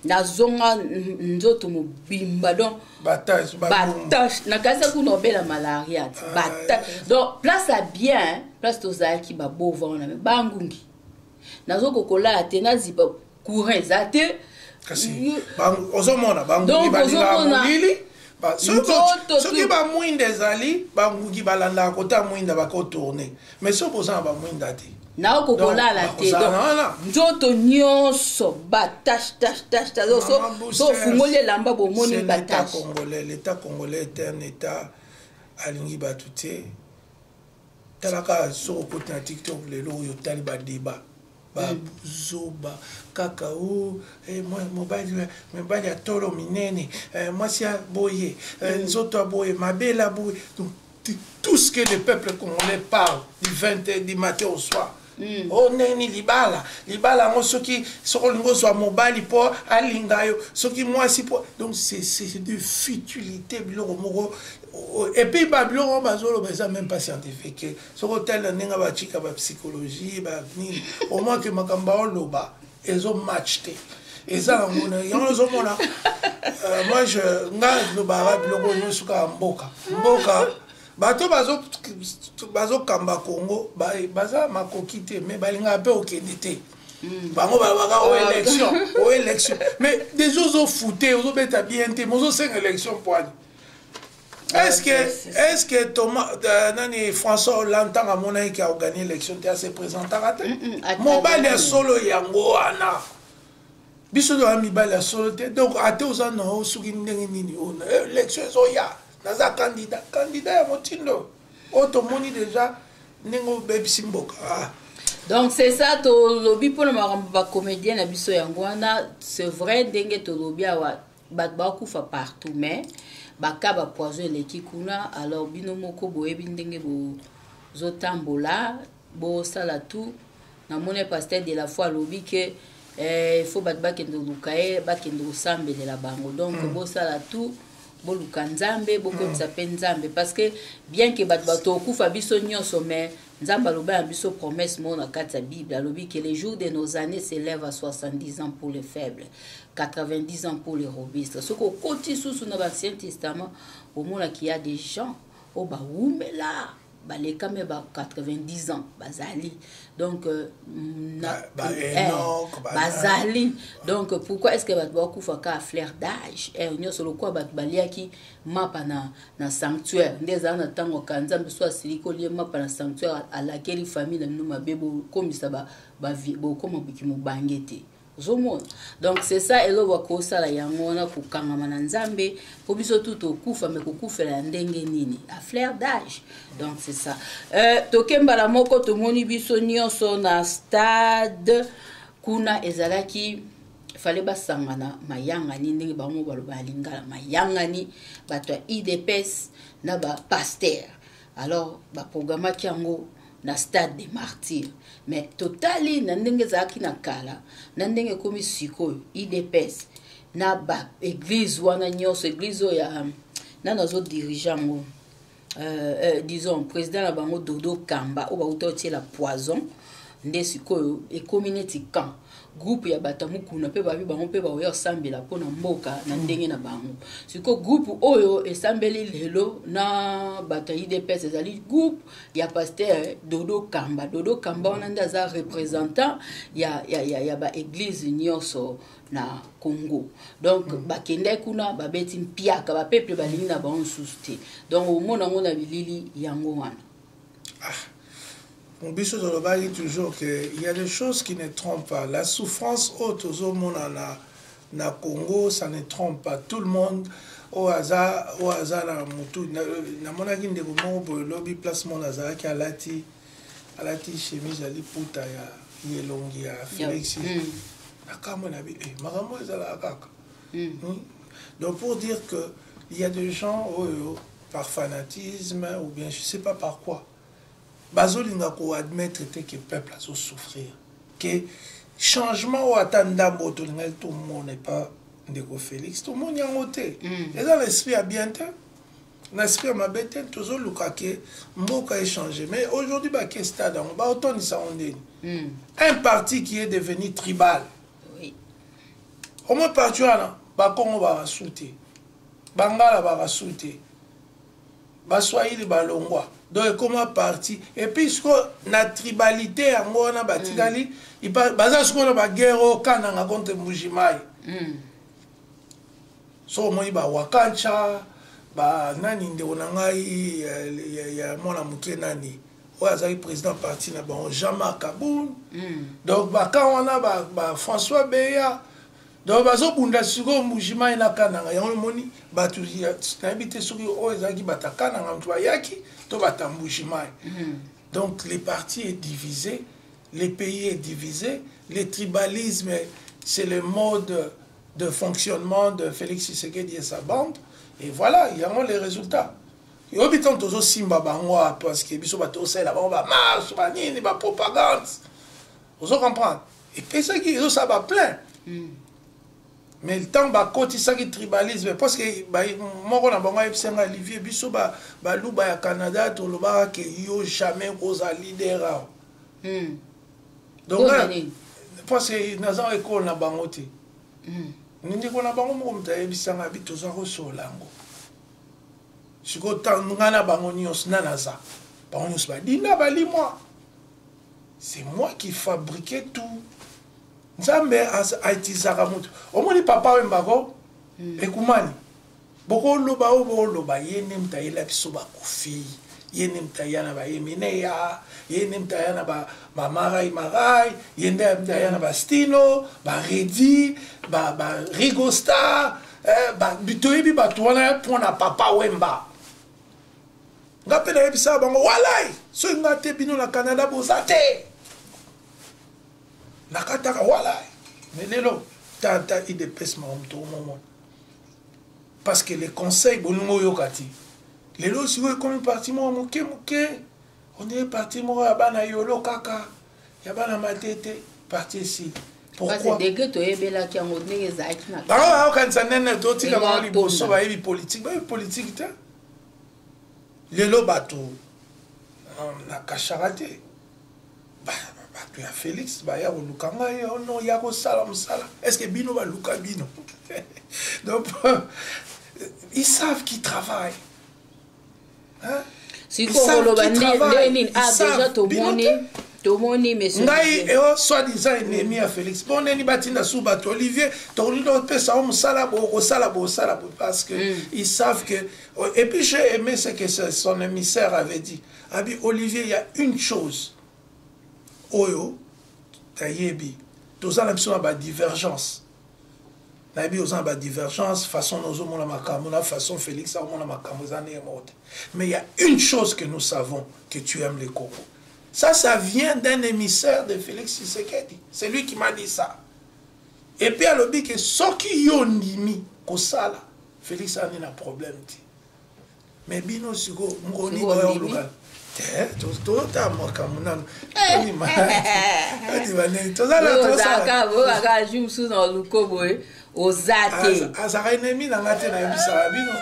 [SPEAKER 2] Nazonga nzoto mobimba, donc batache, nakanisa kuna obela malaria. Batache, donc place ya bien, place tozalaki babova wana, me bangungi nazokoka kolala te, nazipa courant eza te.
[SPEAKER 3] Kasi ozomona bangungi balingaka molili. Soki bamwinda ezali, bangungi balandaka kota mwinda, bakotourne, mais soki boza na bamwinda te,
[SPEAKER 2] naoko kolala te. Nzoto nyonso batache, tache, tache, tache. So ofungoli elamba, bomoni batache.
[SPEAKER 3] Congolais, l'état congolais est un état alingi bato te. Talaka, soki okoti na TikTok lelo oyo, otali badébat, bazoba kaka o mobali, mobali ya tolo minene, mwasi ya boye, nzoto ya boye, mabele ya boye. Donc tout ce que le peuple congolais parle du 20 du matin au soir, o ndenge libala, libala yango, soki olingi ozwa mobali mpo alinga yo, soki mwasi mpo, donc c'est de futilité, biloko moko. Et puis babiloko oyo bazoloba eza même pas scientifique. Soki otali na ndenge batika bapsychologie, banini, au moins ke makambo aoloba ezomatch te, eza yango yango ozomona. Moi je nga lobaka biloko nyonso kaka mboka, mboka. Bato bazokamba Congo baza makoki te, mais balingaka mpe okende te. Bango balobaka o élection, o élection, mais déjà ozofute, ozobeta bien te, mais ozosenga élection poani. Est-ce que Thomas, nani, François Hollande, ntango amonaki ke aoganye élection te, ase présentaka te? Mobali ya solo yango wana. Biso toza mibali ya solo te. Donc ate oza na o soki ndenge nini, élection ezoya, naza candidat. Candidat ya motindo oyo tomoni déjà ndenge obebisi mboka, ah.
[SPEAKER 2] Donc c'est ça, tolobi mpona makambo bacomédien na biso yango wana. C'est vrai, ndenge tolobi awa, bato bakufa partout, mais baka bapoison eleki kuna. Alors bino moko boyebi ndenge bozotambola, bosala tout. Namoni pasteur de la foi alobi ke il faut bato bakende koluka ye, bakende kosambelela bango. Donc bosala tout, boluka Nzambe, bokotisa mpe Nzambe, parce que bien ke bato bato okufa biso nyonso, mais Nzambe alobi na biso promesse moko na kati ya Bible. Alobi que les jours de nos années s'élèvent à 70 ans pour les faibles, 90 ans pour les robustes. Soki okoti susu na bancien testament, omonaki ya des gens oyo bawumela, baleka me ba 90 ans bazali. Donc bazali. Donc pourquoi est ce que bato bakufa ka fleur d'âge nyonso, lokola bato baliaki mapa na sanctuaire? Nde ezala na ntango ka Nzambe so asili kolia mapa na sanctuaire, alakeli famille na bino mabe, bokomisa bokoma biki mobange te. Ozomona, donc c'est ça eloko bakosala yango wana, kokangama na Nzambe, mpo biso tu tokufa, me kokufela ya ndenge nini à fleur d'âge? Donc c'est ça. Toke mbala moko, tomoni biso nyonso na stade kuna. Ezalaki fale basangana mayangani, ndenge bango baloba ya lingala mayangani, bato ya UDPS na bapaster. Alors baprogramaki yango na stade des Martyrs, mais totali na ndenge ezalaki na kala na ndenge ekomi sikoyo. UDPS na baeglise wana nyonso, eglise oyo ya nano azodirige yango, disons président na bango Dodo Kamba, oyo bauta otiela poison, nde sikoyo ekomi neti camp, groupe ya bato ya mokuna mpe babi bango mpe baoya kosambela mpona mboka na ndenge na bango. Sikoyo groupe oyo esambeli lelo na bato ya UDPS ezali groupe ya pasteur Dodo Kamba. Dodo Kamba wana nde aza représentant ya baeglise nyonso na Congo. Donc bakendaki kuna, babeti mpiaka, bapeuple balingi na bango lisusu te. Donc omona yango na bilili yango wana.
[SPEAKER 3] Ah. Biso tolobaki toujours que il y a des choses qui ne trompent pas. La souffrance oyo tozomona na Congo, ça ne trompe pas tout le monde. Oyo aza na motu, namonaki ndeko moko boye lobi, place moko nazalaki, alati chemise ya liputa ya elongi ya Félix. Nakamwe na bi makambo ezalaka kaka. Donc pour dire que il y a des gens oyo par fanatisme ou bien je sais pas par quoi, bazolinga koadmettre te ke peuple azosouffrir, ke changement oyo ata ndambo oyo tolingaki tomona epa ndeko Félix, tomoni yango te. Eza na esprit ya bien te, na esprit ya mabe te. Tozoluka ke mboka échange, mais aujourd'hui bake stade yango, baotondisa yango ndeni? Un parti qui est devenu tribal. Omoi parti wana, bakongo bakasu te, bangala bakasu te, baswahili balongwa. Donc ekoma parti. Et puis sikoyo na tribalité yango wana batikali, baza sikoyo na baguerre oyo Kananga contre Mbujimai. So omoni bawakancha banani, ndeko na ngai ya mwana moke nani oyo azalaki président parti na bango, Jean-Marc Kabund. Donc baka wana ba François Beya, donc bazobunda sikoyo Mbujimai na Kananga. Yango omoni bato, nayebi te soki oyo ezalaki bato ya Kananga moto bayaki to bato ya Mbujimai. Donc le parti est divisé, le pays est divisé, le tribalisme, c'est le mode de fonctionnement de Félix Tshisekedi et sa bande. Et voilà, il y a les résultats. Yobi ntango tozosimba bango, parce que biso bato osalela bango bamarche, banini, bapropagande, ozo comprendre, epesaki, ezosala baplein. Mais ntango bakotisaki tribalisme, parce que moko na bango ayebisi nga: "Olivier, biso baluba ya Canada tolobaka ke yo jamais kozala leader awa." Donc parce que naza ekole na bango te. Ndeko na bango moko moto ayebisanga bi toza kosola yango. Sikoyo ngai na bango nyonso na naza bango nyonso badinda balimwa. C'est moi qui fabriquais tout. Nzambe aitizaka moto. Omoni papa Wembako, ekumani bokoloba oyo bokoloba, ye nde moto ayela biso bakofi, ye nde moto aya na bayemineya, ye nde moto aya na bamarai marai, ye nde moto aya na bastino, baredi, barigo star. Toyebi bato wana mpona papa Wemba. Nga mpe nayebisaka bango: "Walai, soki nga te, bino na Canada boza te." Nakataka walai. Mais lelo tata UDPS makambo tokomomona, parce que les conseils bolingo oyoka ti lelo sikoyo ekomi parti moko moke moke, on dirait parti moko ya bana yolo kaka, ya bana matete. Parti esili.
[SPEAKER 2] Pourquoi? Degré toyebelaki yango ndenge ezalaki na
[SPEAKER 3] Bango bayokanisa ndenge totika bango liboso. Bayebi politike, bayebi politike te. Lelo bato nakashaka te, bato ya Félix baya koluka ngai ono ya kosala mosala. Est ce que bino baluka bino? Donc ils savent qui travaille,
[SPEAKER 2] hein? Sikoyo koloba nde nini? Ah, déjà tomoni
[SPEAKER 3] monsieur. Ngai eo soi-disant ennemi ya Félix, mpo ndeni batinda su bato: "Olivier, tokolingi topesa o mosala, bokosala, bosala", parce que ils savent que. Et puis j'ai aimé ce que son émissaire avait dit. Abi: "Olivier, il y a une chose oyo tayebi, toza na biso na badivergence. Nayebi oza na badivergence, façon nozomona makambo na façon Félix aomona makambo eza ndenge moko te. Mais il y a une chose que nous savons, que tu aimes le Congo." Ça vient d'un émissaire de Félix Tshisekedi. C'est lui qui m'a dit ça. Et puis alobi ke soki yo ndimi kosala, Félix ani na problème te. Mais bino sikoyo ngoni bayoluka te, tozotala makambo nano, ondima ndenge
[SPEAKER 2] tozala jour mosusu na luko boye oza te.
[SPEAKER 3] Azalaka ennemi na nga te, nayebisaka bino.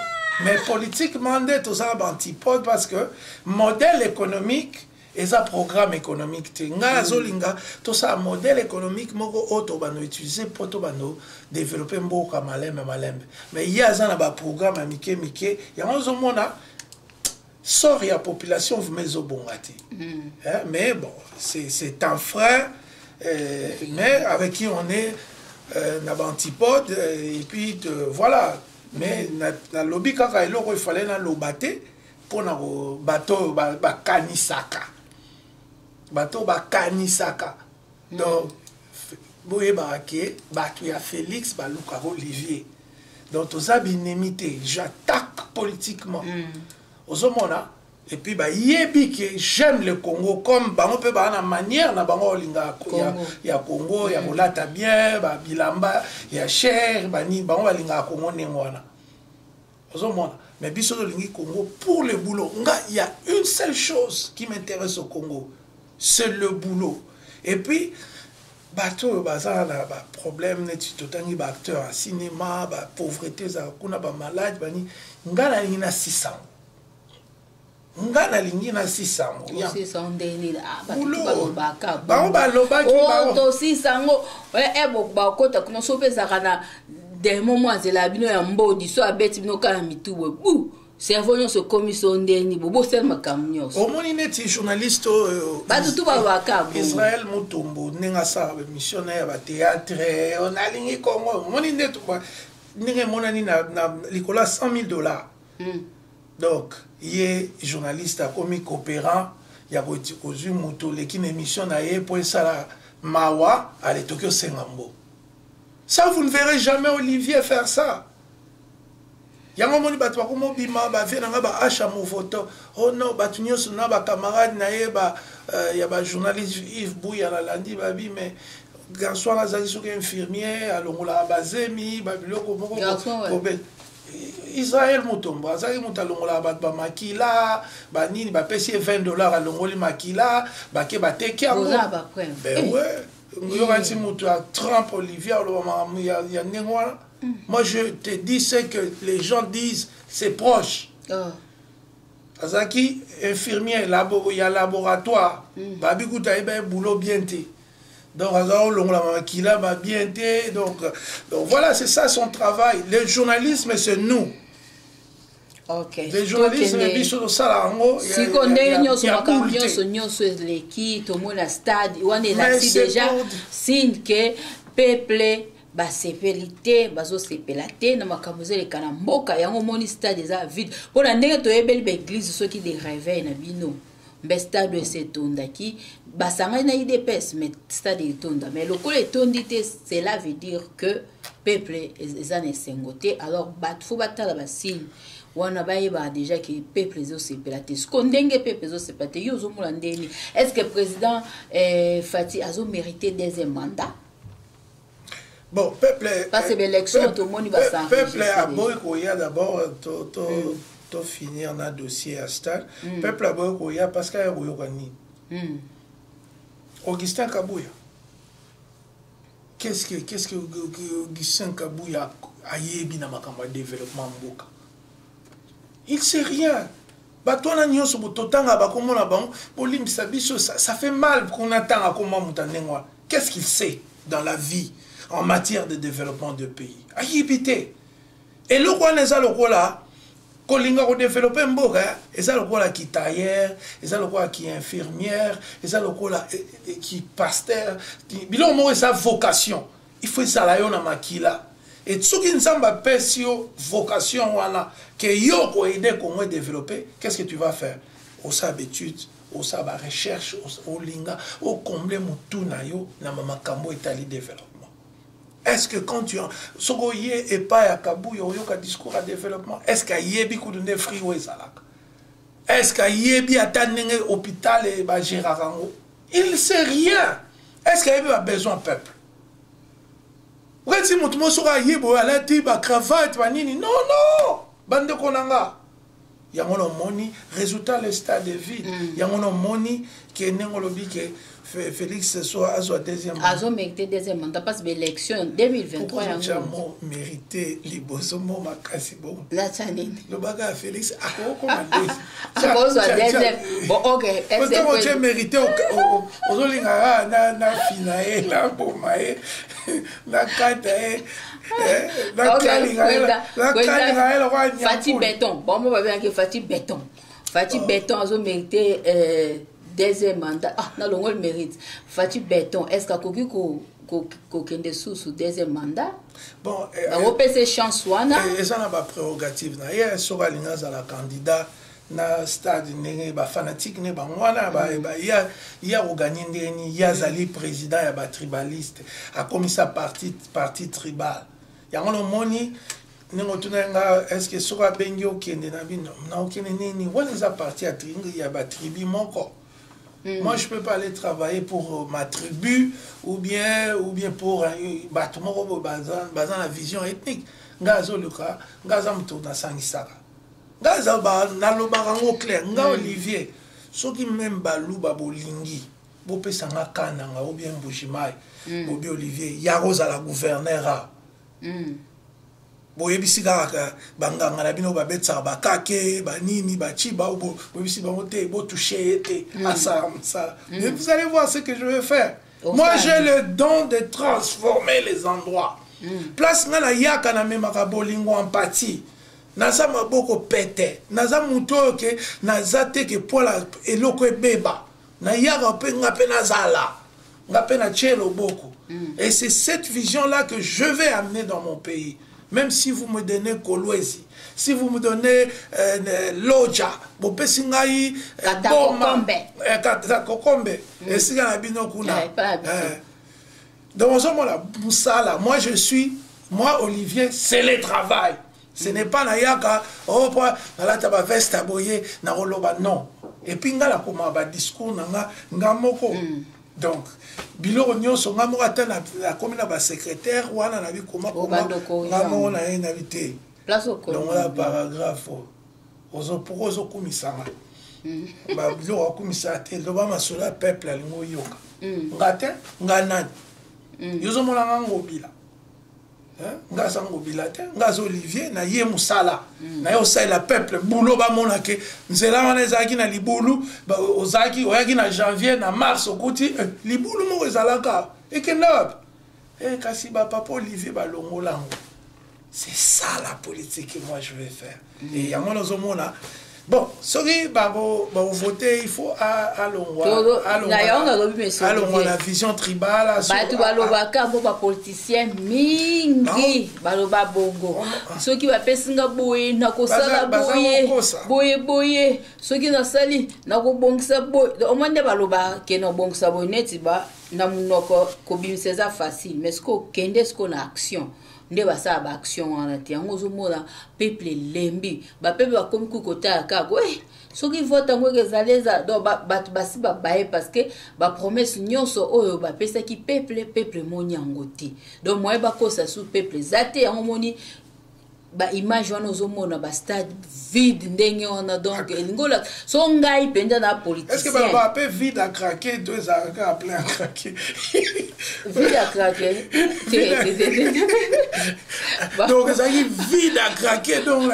[SPEAKER 3] Mais politiquement nde tozala baantipode, parce que modèle économique eza programme économique te. Ngai azolinga tosala modèle économique moko oyo tobanda utiliser mpo tobanda développer mboka malembe malembe. Mais ye aza na baprogramme ya mike mike. Yango ozomona sort ya population vraiment ezobonga te. Mais bon, c'est un frère, mais avec qui on est na baantipode. Et puis voilà. Mais nalobi kaka eloko efale naloba te mpona bato oyo bakanisaka, bato oyo bakanisaka. Donc boyebaka ke bato ya Félix balukaka Olivier. Donc toza binemi te, j'attaque politiquement. Ozomona, et puis bayebi ke j'aime le Congo comme bango mpe baa na manière na bango olingaka ya Congo, ya kolata bien, babilamba ya cher, banini. Bango balingaka Congo ndenge wana, ozomona. Mais biso tolingi Congo pour le boulot. Nga, il y a une seule chose qui m'intéresse au Congo, c'est le boulot. Et puis bato oyo baza na baproblème, neti totangi baacteur ya cinéma, bapauvreté ezalaka kuna, bamalade bani, nga nalingi nasisango. Nga nalingi nasisa yango.
[SPEAKER 2] Osisa yango ndenge nini? Ah, bato
[SPEAKER 3] Boulot.
[SPEAKER 2] balobaka
[SPEAKER 3] Bango balobaki
[SPEAKER 2] Oh,
[SPEAKER 3] bango.
[SPEAKER 2] tosisa yango. Bakota kuna so mpe ezalaka na demo mwa nzela ya bino ya mbodi so abeti bino kaka na mitu boye bu cerveau nyonso ekomi so ndeni bo bosala makambo nyonso.
[SPEAKER 3] Omoni neti journaliste oyo
[SPEAKER 2] Bato tu balobaka bongo.
[SPEAKER 3] Israel Mutombo, ndenge asala baémission na ye ya batéâtre, nalingi Congo. Omoni nde ndenge emonani na likolo ya 100 000 $. Donc ye journaliste akomi coopérant ya kozwi moto oleki na émission na ye mpo esala mawa ale toki osenga mbo. Ça, vous ne verrez jamais Olivier faire ça. Yango omoni bato bakomobima bavie na nga baasha movoto. Oh non, bato nyonso na bacamarade na ye ba, ya bajournaliste Yves Bouya nalandi babi, mais garçon wana azalaki soki infirmier, alongolaka bazemi, babiloko moko.
[SPEAKER 2] Garçon, ouais.
[SPEAKER 3] Israel Mutombo azalaki moto alongolaka bato bamakila banini, bapesi ye 20 $, alongoli makila, bake bateki yango.
[SPEAKER 2] Boza na bapreuve?
[SPEAKER 3] Ben ouais, yoka nti moto ya Trump Olivier aloba makambo ya ndenge wana. Moi, je te dis ce que les gens disent, c'est proche.
[SPEAKER 2] Oh.
[SPEAKER 3] Azalaki infirmier ya laboratoire. Babi kuta ayeba ye boulot bien te, donc aza olongola makila ba bien te. Donc voilà, c'est ça son travail. Le journalisme, c'est nous. Le journalisme, biso tosala yango.
[SPEAKER 2] Siko ndenge nyonso, makambo nyonso eleki, tomona stade wana elakisi déjà signe ke peuple basepeli te, bazosepela te na makambo ezoleka na mboka. Yango omoni stade eza vide. Mpona ndenge toyebeli baéglise soki de réveil na bino mbe stade esi etondaki, basangani na UDPS, mais stade etonda. Mais lokola etondi te, cela veut dire que peuple eza na esengo te. Alors bato fo batala basigne wana, bayebaka déjà ke peuple ezosepela te. Siko ndenge peuple ezosepela te, yo ozomona ndeni? Est ce que président Fati azomérite deuxième mandat?
[SPEAKER 3] Bon, peuple
[SPEAKER 2] Parce que l'élection, tomoni
[SPEAKER 3] peuple aboyi koya. D'abord to finir na dossier ya stade. Peuple aboyi koya parce que aya koyoka nini? Augustin Kabuya, qu'est-ce que Augustin Kabuya ayebi na makambo ya développement mboka? Il sait rien. Bato wana nyonso totanga bakomona bango, bolimbisa biso, ça fait mal qu'on atanga koma moto ya ndenge wana. Qu'est-ce qu'il sait dans la vie en matière de développement de pays? Ayebi te. Eloko wana eza lokola kolinga kodévelopper mboka, eza lokola ki tailleur, eza lokola ki infirmière, eza lokola ki pasteur. Biloko moko eza vocation, il faut ezala yo na makila. Et soki Nzambe apesi yo vocation wana ke yo koaider Congo développer, qu'est-ce que tu vas faire? Osala baétude, osala barecherche, olinga ocombler motu na yo na makambo etali développement. Est-ce que quand tu soki oye epai ya Kabuya, oyoka discours ya développement? Est ce que ayebi kutu nde free oyo ezalaka? Est ce que ayebi ata ndenge hôpital bagéraka yango? Il sait rien. Est ce que ayebi babesoin peuple? Okati motu moko soki ayebi oyo alati bacravate banini. Non, non, bandeko na nga, yango namoni résultat, le stade est vide. Yango namoni ke ndenge olobi ke Félix so azwa deuxième.
[SPEAKER 2] Azomérite deuxième mandat parce que élection 2023.
[SPEAKER 3] Yango mo mérité liboso mo makasi bongo.
[SPEAKER 2] Natya nini?
[SPEAKER 3] Lobaka ya Félix akokoma.
[SPEAKER 2] Akozwa deuxième. Bon, ok.
[SPEAKER 3] Ntango otie mérité, ozolingaka na fina ye, na boma ye, na kata ye, nakalinga ye lokwa.
[SPEAKER 2] Fati Béton, bon, mo babengaki Fati Béton. Fati Béton azomérite deuxième mandat. Ah, nalongoli mérite. Fati Béton, est ce que akoki kokende susu deuxième mandat?
[SPEAKER 3] Bon.
[SPEAKER 2] Bakopesa chance wana.
[SPEAKER 3] Eza na baprérogative na ye. Soki alingi azala candidat na stade, ndenge bafanatike ne bango wana ye akoganye ndenge nini? Ye azali président ya batribaliste, akomisa parti tribal. Yango nomoni ndenge otuna nga: est ce que soki abengi okende na bino na okende nini? Wana eza parti ya batribu moko. Moi, je peux pas aller travailler pour ma tribu ou bien pour bato moko boye baza na vision ethnique. Nga azoluka, nga aza moto nasangisaka. Nga aza nalobaka yango clair. Nga Olivier, soki même baluba bolingi bopesa nga Kananga ou bien Mbujimai, bobi Olivier ya kozala gouverneur a. Boyebisi kaka banganga na bino babetisaka bakake banini bachiba, boyebisi bango te, botouche ye te, asala mosala. Mais vous allez voir ce que je vais faire. Moi, j'ai le don de transformer les endroits. Place nga nayaka, namemaka bolingo, empathie. Naza maboko pete, naza motu oyo ke naza te ke pola eloko ebeba. Nayaka mpe nga mpe nazala, nga mpe natie loboko. Et c'est cette vision là que je vais amener dans mon pays. Même si vous me donnez Kolwezi, si vous me donnez Loja, bopesi ngai
[SPEAKER 2] Boma,
[SPEAKER 3] Katakokombe, esika na bino kuna. Donc ozomona mosala. Moi je suis, moi Olivier, c'est le travail. Ce n'est pas nayaka, oh, po nalata baveste ya boye, nakoloba non. Et puis nga nakoma badiscours na nga, nga moko. Donc biloko nyonso nga moko, ata nakomi na basecrétaire wana, nabi koma koma nga moko na ye, nabi te, longola paragraphe oyo. Pourquoi ozokumisanga biloko akumisa te? Loba masolo ya peuple alingi oyoka. Nga te, nga nani? Yo ozomona nga Ngobila, nga aza Ngobila te, nga aza Olivier. Na ye mosala na ye, osalela peuple boulot. Bamona ke nzela wana ezalaki na libulu, ozalaki, oyaki na janvier, na mars okuti libulu moko ezalaka, ekenda wapi? Kasi bapapa Olivier balongola yango. C'est ça la politique que moi je vais faire. Et yango nazomona, bon, soki bakovote, il faut alongwa na vision tribale.
[SPEAKER 2] Bato balobaka bo bapoliticien mingi baloba bongo: soki bapesi nga boye, nakosala boye boye boye, soki nasali, nakobongisa boye. Omoi nde baloba ke nabongisa boye, neti ba na monoko kobimisa eza facile, mais soki okende sikoyo na action, nde basala baaction wana te. Yango ozomona peuple elembi, bapeuple bakomi kuki kotala kaka soki vote yango ezali eza. Donc bato basi babaye, parce que bapromesse nyonso oyo bapesaki peuple, peuple emoni yango te. Donc moye bakosa su peuple eza te. Yango moni baimage wana, ozomona bastade vide ndenge wana. Donc elingi ola so ngai mpenza na
[SPEAKER 3] politicien mpe vide à craquer to ezalaka kaka plein à craquer?
[SPEAKER 2] Vide à craquer te.
[SPEAKER 3] Donc ezalaki vide à craquer, donc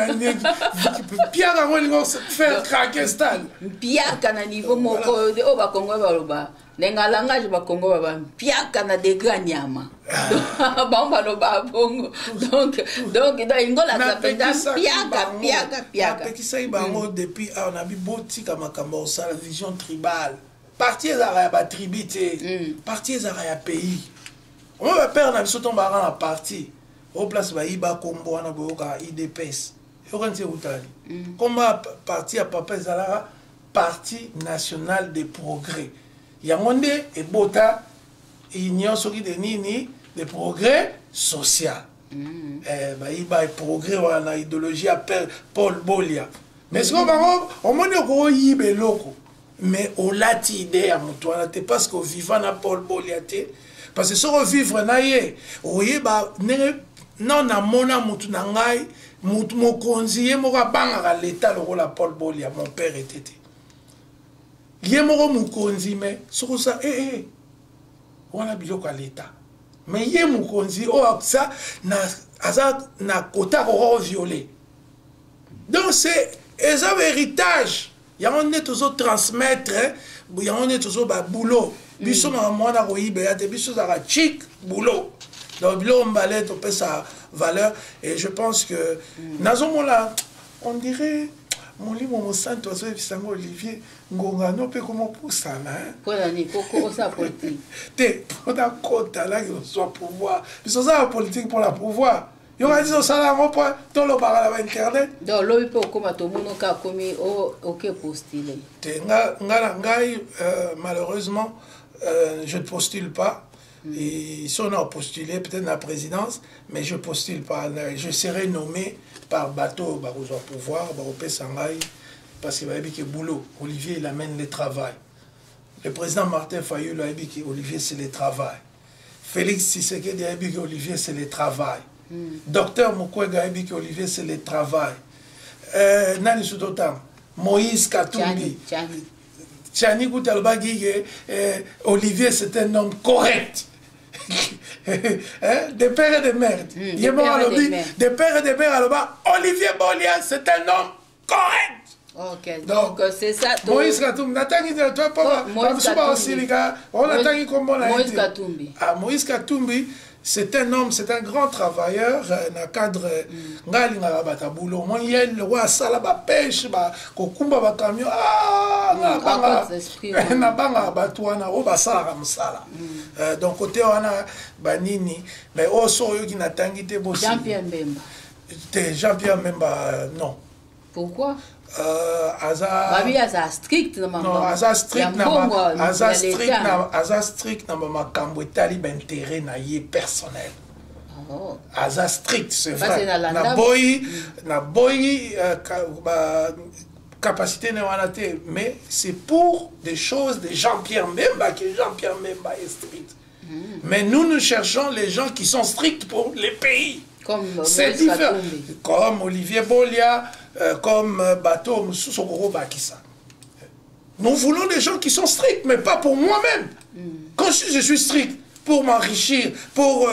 [SPEAKER 3] piaka yango elingi faire craquer stade.
[SPEAKER 2] Mpiaka na niveau moko oyo Bakongo baloba, ndenge langage Bakongo baba mpiaka na degré ya nyama, bango baloba bongo. Donc ingolaka mpenza mpiaka, mpiaka, mpiaka.
[SPEAKER 3] Napekisaki bango depuis awa, nabi botika makambo ya kosala vision tribale. Parti ezalaka ya batribu te, parti ezalaka ya pays. Omo bapere na biso ntongo bazalaka na parti o place, bayiba kombo wana, boyokaka UDPS, yoka nti eutali kombo ya parti ya papa ezalaka Parti national de progrès. Yango nde ebota Union soki de nini de progrès social. Bayiba progrès wana, idéologie ya père Paul Bolia. Mais sikoyo bango omoni, okoyiba eloko mais olati idée ya moto wana te, parce que oviva na Paul Bolia te. Parce que soki ovivre na ye, oyeba ndenge non. Namona mutu na ngai, mutu mokonzi ye moko abangaka leta lokola Paul Bolia, mon père ete te, ye moko mokonzi. Mais soki osa wana biloko ya leta, mais ye mokonzi oyo aza na, aza na kota akoka koviole. Donc c'est eza héritage, yango nde tozotransmettre, yango nde tozoba boulot. Biso makambo wana koyiba te, biso ozalaka chic boulot. Donc biloko mbale topesa valeur. Et je pense que nazomona, on dirait Molimo Mosantu azoyebisa ngo: Olivier, ngonga no mpe komopusana. Te, mpona kota laki kozwa pouvoir. Biso oza na politique mpona pouvoir. Yoka ti osala yango mpo tolobaka na bainternet.
[SPEAKER 2] Donc lobi mpe okóma, tomonoka akomi oke postule.
[SPEAKER 3] Te, nga na ngai, malheureusement, je ne postule pas. Et si on a postulé peut-être la présidence, mais je postule pas. Je serai nommé par bato bakozwa pouvoir, bakopesa ngai, parce que bayebi ke boulot, Olivier, il amène le travail. Le président Martin Fayulu ayebi ke Olivier, c'est le travail. Félix Tshisekedi ayebi ke Olivier, c'est le travail. Docteur Mukwege ayebi ke Olivier, c'est le travail. Nani susu totanga? Moïse Katumbi. Tshiani kuta alobaki ke Olivier, c'est un homme correct. Hein, de père et de mère. Ye moko alobi de père et de mère, aloba Olivier Bolia, c'est un homme correct.
[SPEAKER 2] Ok, donc, donc c'est ça.
[SPEAKER 3] Moïse Katumbi, natangi te toi po bamosusu baosilika oyo natangi kombo na ye.
[SPEAKER 2] Moïse Katumbi.
[SPEAKER 3] Ah, Moïse Katumbi, c'est un homme, c'est un grand travailleur na cadre. Ngai alingaka bato ya boulot. Omoni ye lokwa asala bapêche, kokumba bacamion. Nabangaka bato wana oyo basalaka mosala. Donc côté wana banini, mais oyo so oyoki natangi te.
[SPEAKER 2] Jean-Pierre Mbemba.
[SPEAKER 3] Te, Jean-Pierre Mbemba, non.
[SPEAKER 2] Pourquoi?
[SPEAKER 3] Aza
[SPEAKER 2] babi aza strict na
[SPEAKER 3] Non, aza strict na aza strict na aza strict na bamakambo etali baintérêt na ye personnel.
[SPEAKER 2] Oh.
[SPEAKER 3] Aza strict, c'est vrai. Naboyi, naboyi ba capacité na wana te, mais c'est pour des choses de Jean-Pierre Mbemba que Jean-Pierre Mbemba est strict. Mais nous, nous cherchons les gens qui sont stricts pour les pays.
[SPEAKER 2] Comme
[SPEAKER 3] C'est différent. Comme Olivier Bolia, comme bato mosusu okokobakisa. Nous voulons des gens qui sont stricts, mais pas pour moi-même. Quand je suis strict pour m'enrichir, pour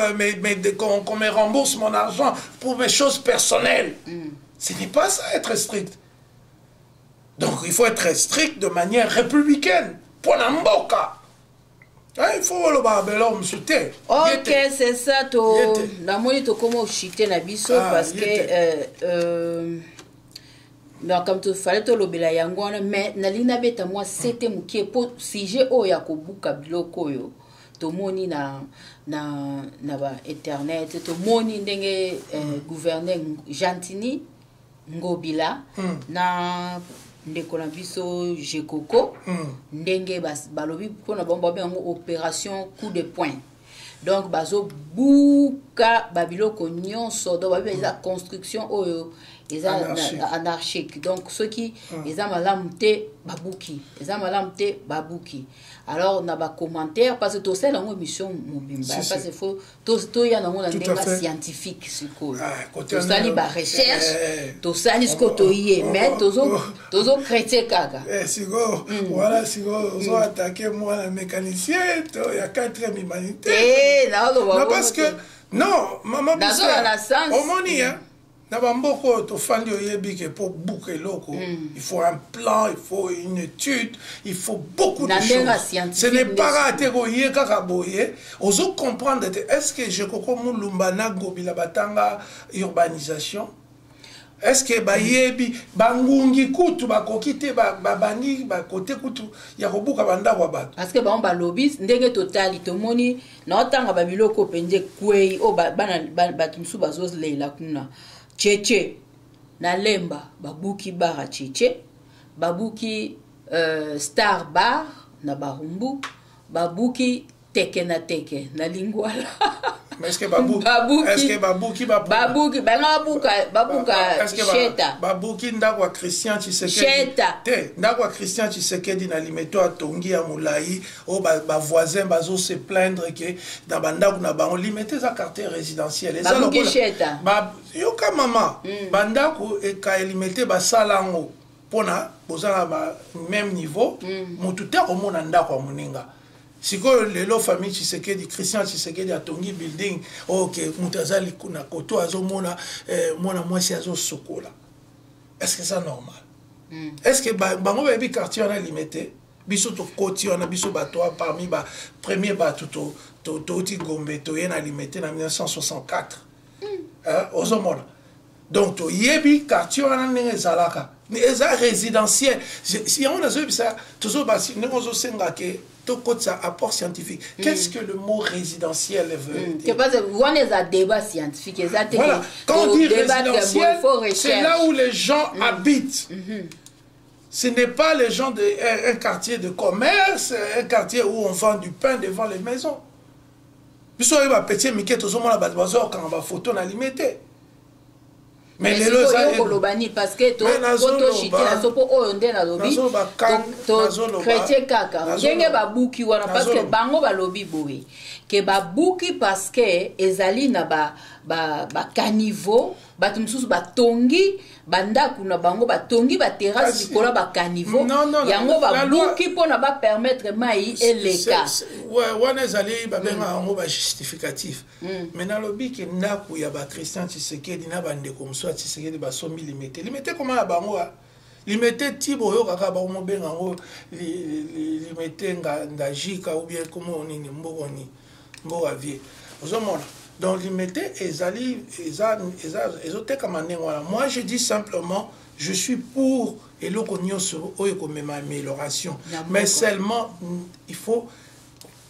[SPEAKER 3] qu'on me rembourse mon argent, pour mes choses personnelles, ce n'est pas ça être strict. Donc il faut être strict de manière républicaine. Pour la mboka. Il faut oloba belo mosusu te.
[SPEAKER 2] Ok, c'est ça. To namoni tokoma oshite na biso.
[SPEAKER 3] Ah,
[SPEAKER 2] parce que makambo tofale tolobela yango wana, mais nalingi nabeta mwa sete mokie mpo sujet oyo ya kobuka biloko oyo tomoni na ba internet, tomoni ndenge gouverneur Gentiny Ngobila na ndeko na biso Jekoko, ndenge balobi mpona bango, babenga yango opération coup de poing. Donc bazobuka babiloko nyonso. Donc babi eza construction oyo eza
[SPEAKER 3] anarchique.
[SPEAKER 2] Anarchique. Donc soki eza malamu te, babuki, eza malamu te, babuki. Alors na bacommentaire, parce que tosala yango émission mobimba,
[SPEAKER 3] Si, si.
[SPEAKER 2] parce que faut toya nango na
[SPEAKER 3] Tout à
[SPEAKER 2] ndenge
[SPEAKER 3] fait.
[SPEAKER 2] scientifique sikoyo.
[SPEAKER 3] Ah, côté
[SPEAKER 2] Tosali
[SPEAKER 3] wana-
[SPEAKER 2] barecherche,
[SPEAKER 3] Eh,
[SPEAKER 2] tosali sikoyo, toye, mais tozochrétien kaka.
[SPEAKER 3] Eh, sikoyo wana, sikoyo ozoattaquer mwana mécanicien to ya 4e humanité.
[SPEAKER 2] Te, naoloba
[SPEAKER 3] Non,
[SPEAKER 2] bongo
[SPEAKER 3] parce que
[SPEAKER 2] te.
[SPEAKER 3] non, mama.
[SPEAKER 2] Nazoba na sens.
[SPEAKER 3] Omoni, hein, na bamboka oyo tofandi, oyebi ke mpo buka eloko, il faut un plan, il faut une étude, il faut beaucoup de
[SPEAKER 2] Na ndenge ya
[SPEAKER 3] choses.
[SPEAKER 2] scientifique.
[SPEAKER 3] Ce n'est pas
[SPEAKER 2] Nde
[SPEAKER 3] kaka te koye kaka boye. Ozo comprendre te, est ce que Jekoko Mulumba na Ngobila batanga urbanisation? Est ce que bayebi bangungi kutu bakoki te babandi bakote kutu ya kobuka bandako ya bato?
[SPEAKER 2] Parce que bango balobi ndenge totali, tomoni naotanga babiloko mpenza ekwei oyo bana bato mosusu bazolela kuna. Cheche na Lemba, babuki bara Cheche, babuki Star Bar na Barumbu, babuki Teke na Teke na Lingwala.
[SPEAKER 3] Mais est-ce que babuki
[SPEAKER 2] Babuki.
[SPEAKER 3] Est-ce que babuki
[SPEAKER 2] Babuki, banga babuka, babuka
[SPEAKER 3] Est-ce que
[SPEAKER 2] Sheta.
[SPEAKER 3] babuki ndako ya Christian Tshisekedi?
[SPEAKER 2] Sheta.
[SPEAKER 3] Te, ndako ya Christian Tshisekedi na Limete atongi ya molai oyo bavoisin bazo se plaindre ke na bandako na bango. Limete eza quartier résidentiel, eza
[SPEAKER 2] Babuki
[SPEAKER 3] lokola
[SPEAKER 2] Sheta.
[SPEAKER 3] Yoka mama, bandako eka Limete basala yango mpona boza na ba même niveau, motu te akomona ndako ya moninga. Sikoyo lelo famille Tshisekedi, Christian Tshisekedi atongi building oyo ke moto aza na koto azomona mwana mwasi azosokola. Est ce que ça normal? Est ce que bango bayebi quartier wana Limete? Biso tokoti wana, biso bato wa parmi ba premier bato touti Gombe, toye na Limete na 1964. Hein, ozomona, donc toyebi quartier wana ndenge ezalaka. Eza résidentiel. Yango nazoyebisa, tozoba ndenge ozosenga ke tokotisa apport scientifique. Qu'est-ce que le mot résidentiel veut
[SPEAKER 2] Te
[SPEAKER 3] dire?
[SPEAKER 2] Parce que wana eza débat scientifique, eza te
[SPEAKER 3] Voilà.
[SPEAKER 2] ke
[SPEAKER 3] Quand on dit
[SPEAKER 2] todébattre boye,
[SPEAKER 3] résidentiel,
[SPEAKER 2] faut
[SPEAKER 3] c'est
[SPEAKER 2] recherche.
[SPEAKER 3] là où les gens habitent. Ce n'est pas les gens de un quartier de commerce, un quartier où on vend du pain devant les maisons. Biso oyo bapetit mike tozomona bato bazokanga bafoto na Limete. Mais lelo
[SPEAKER 2] sikoyo
[SPEAKER 3] eza
[SPEAKER 2] koloba nini? Parce que
[SPEAKER 3] Mais nazoloba-
[SPEAKER 2] po toshite na so mpo oyo nde nalobi
[SPEAKER 3] Nazoloba
[SPEAKER 2] chrétien kaka ndenge babuki wana, parce que bango balobi boye ke babuki parce que ezali na bacaniveau. Bato mosusu batongi bandako na bango, batongi baterrasse likolo ya bacaniveau yango, babuki mpona bapermettre mai eleka.
[SPEAKER 3] Wana ezali babengaka yango bajustificatif. Mais nalobi ke ndako ya bachristien Tshisekedi na bandeko mosusu ya Tshisekedi basombi Limete. Limete koma ya bango, Limete ti boyokaka bakomobenga yango Limete Ngajika ou bien komo nini, mboko nini, mboka vie ozomona. Donc Limete ezali eza ezotekama ndenge wana. Moi, je dis simplement, je suis pour eloko nyonso oyo ekomema amélioration, mais seulement il faut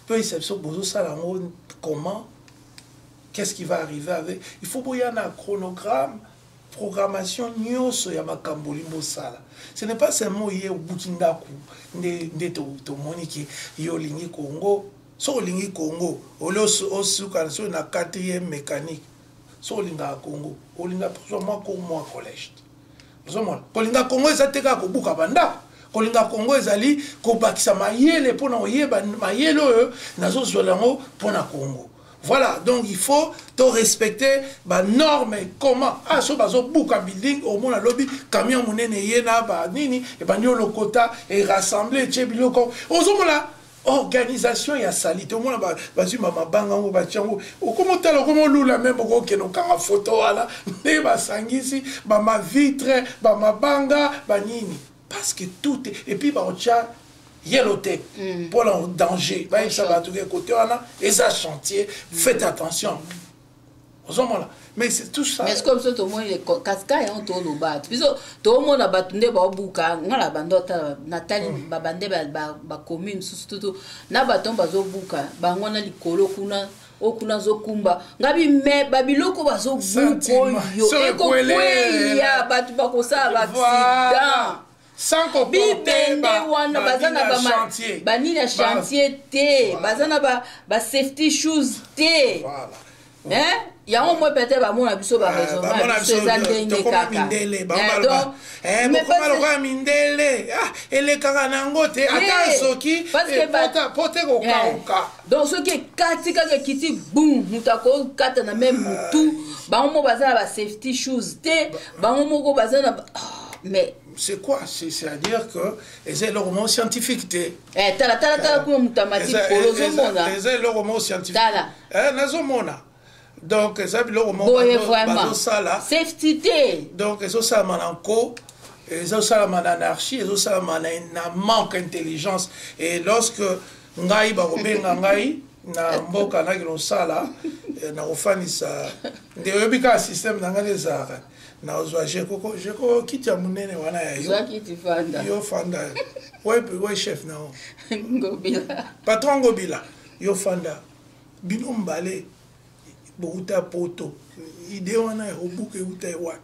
[SPEAKER 3] toyebisa biso bozosala yango comment, qu'est-ce qui va arriver avec. Il faut boya na chronogramme, programmation nyonso ya makambo olingi osala. Ce n'est pas seulement ye obuki ndako nde tomoni ke ye olingi Congo. So olingi Congo, oli osuka soki na quatrième mécanique. So olingaka Congo, olinga mwa cours, mwa collège. Ozomona, kolinga Congo eza te kaka kobuka bandako. Kolinga Congo ezali kobakisa mayele mpona koyeba mayele oyo nazozwela yango mpona Congo. Voilà, donc il faut to respecter banorme. Comment? Ah, so bazobuka building, omona lobi camion monene ye na banini ebandi olokota, erassemble, etie biloko. Ozomona organisation ya sali te. Omona bazwi bamabanga yango, batia yango, okoma otala, okoma olula meme, okokende okanga foto wana nde basangisi bamavitre, bamabanga, banini, parce que tout est... Et puis baotya yelo te mpona danger, bayebisa bato ke kote wana eza chantier, faites attention. Ozomona, mais c'est tout ça.
[SPEAKER 2] Mais comme so tomoni kasika yango, toloba biso tomona bato nde baobuka. Nga na bando otala, natali babande bacommune mosusu tutu na bato bazobuka bango na likolo kuna, oyo kuna azokumba ngabi. Me babiloko bazobuka oyo ekokweya, bato bakosala baaccident. Bibende wana baza na banini ya chantier te, baza na basafety shoes te. Yango moi peut-être bamona biso, baraisonnement biso eza ndenge kaka.
[SPEAKER 3] Bokoma lokola mindele, elekaka nango te, ata soki po te kokauka.
[SPEAKER 2] Donc soki ekati kaka, ekiti bum, moto akokata na même motu. Bango moko baza na basafety shoes te, bango moko baza na, mais
[SPEAKER 3] C'est quoi? C'est-à-dire que eza eloko moko scientifique te.
[SPEAKER 2] Tala, tala, tala kuna, moto amati likolo, ozomona.
[SPEAKER 3] Eza eloko moko scientifique.
[SPEAKER 2] Tala.
[SPEAKER 3] Nazomona, donc eza biloko moko bazosala.
[SPEAKER 2] Safety te.
[SPEAKER 3] Donc ezosalama na nko, ezosalama na anarchie, ezosalama na manque intelligence. Et lorsque ngai bakobenga ngai na mboka, naki kosala na kofanisa nde oyebi kaka système na ngai nde ezalaka, nazwa jekoko, jekoko kiti ya monene wana ya yo. Yo fanda, we chef na yo.
[SPEAKER 2] Ngobila.
[SPEAKER 3] Patron Ngobila, yo fanda. Bino mbale bouta poto, idée wana ya kobuka euta ewapi?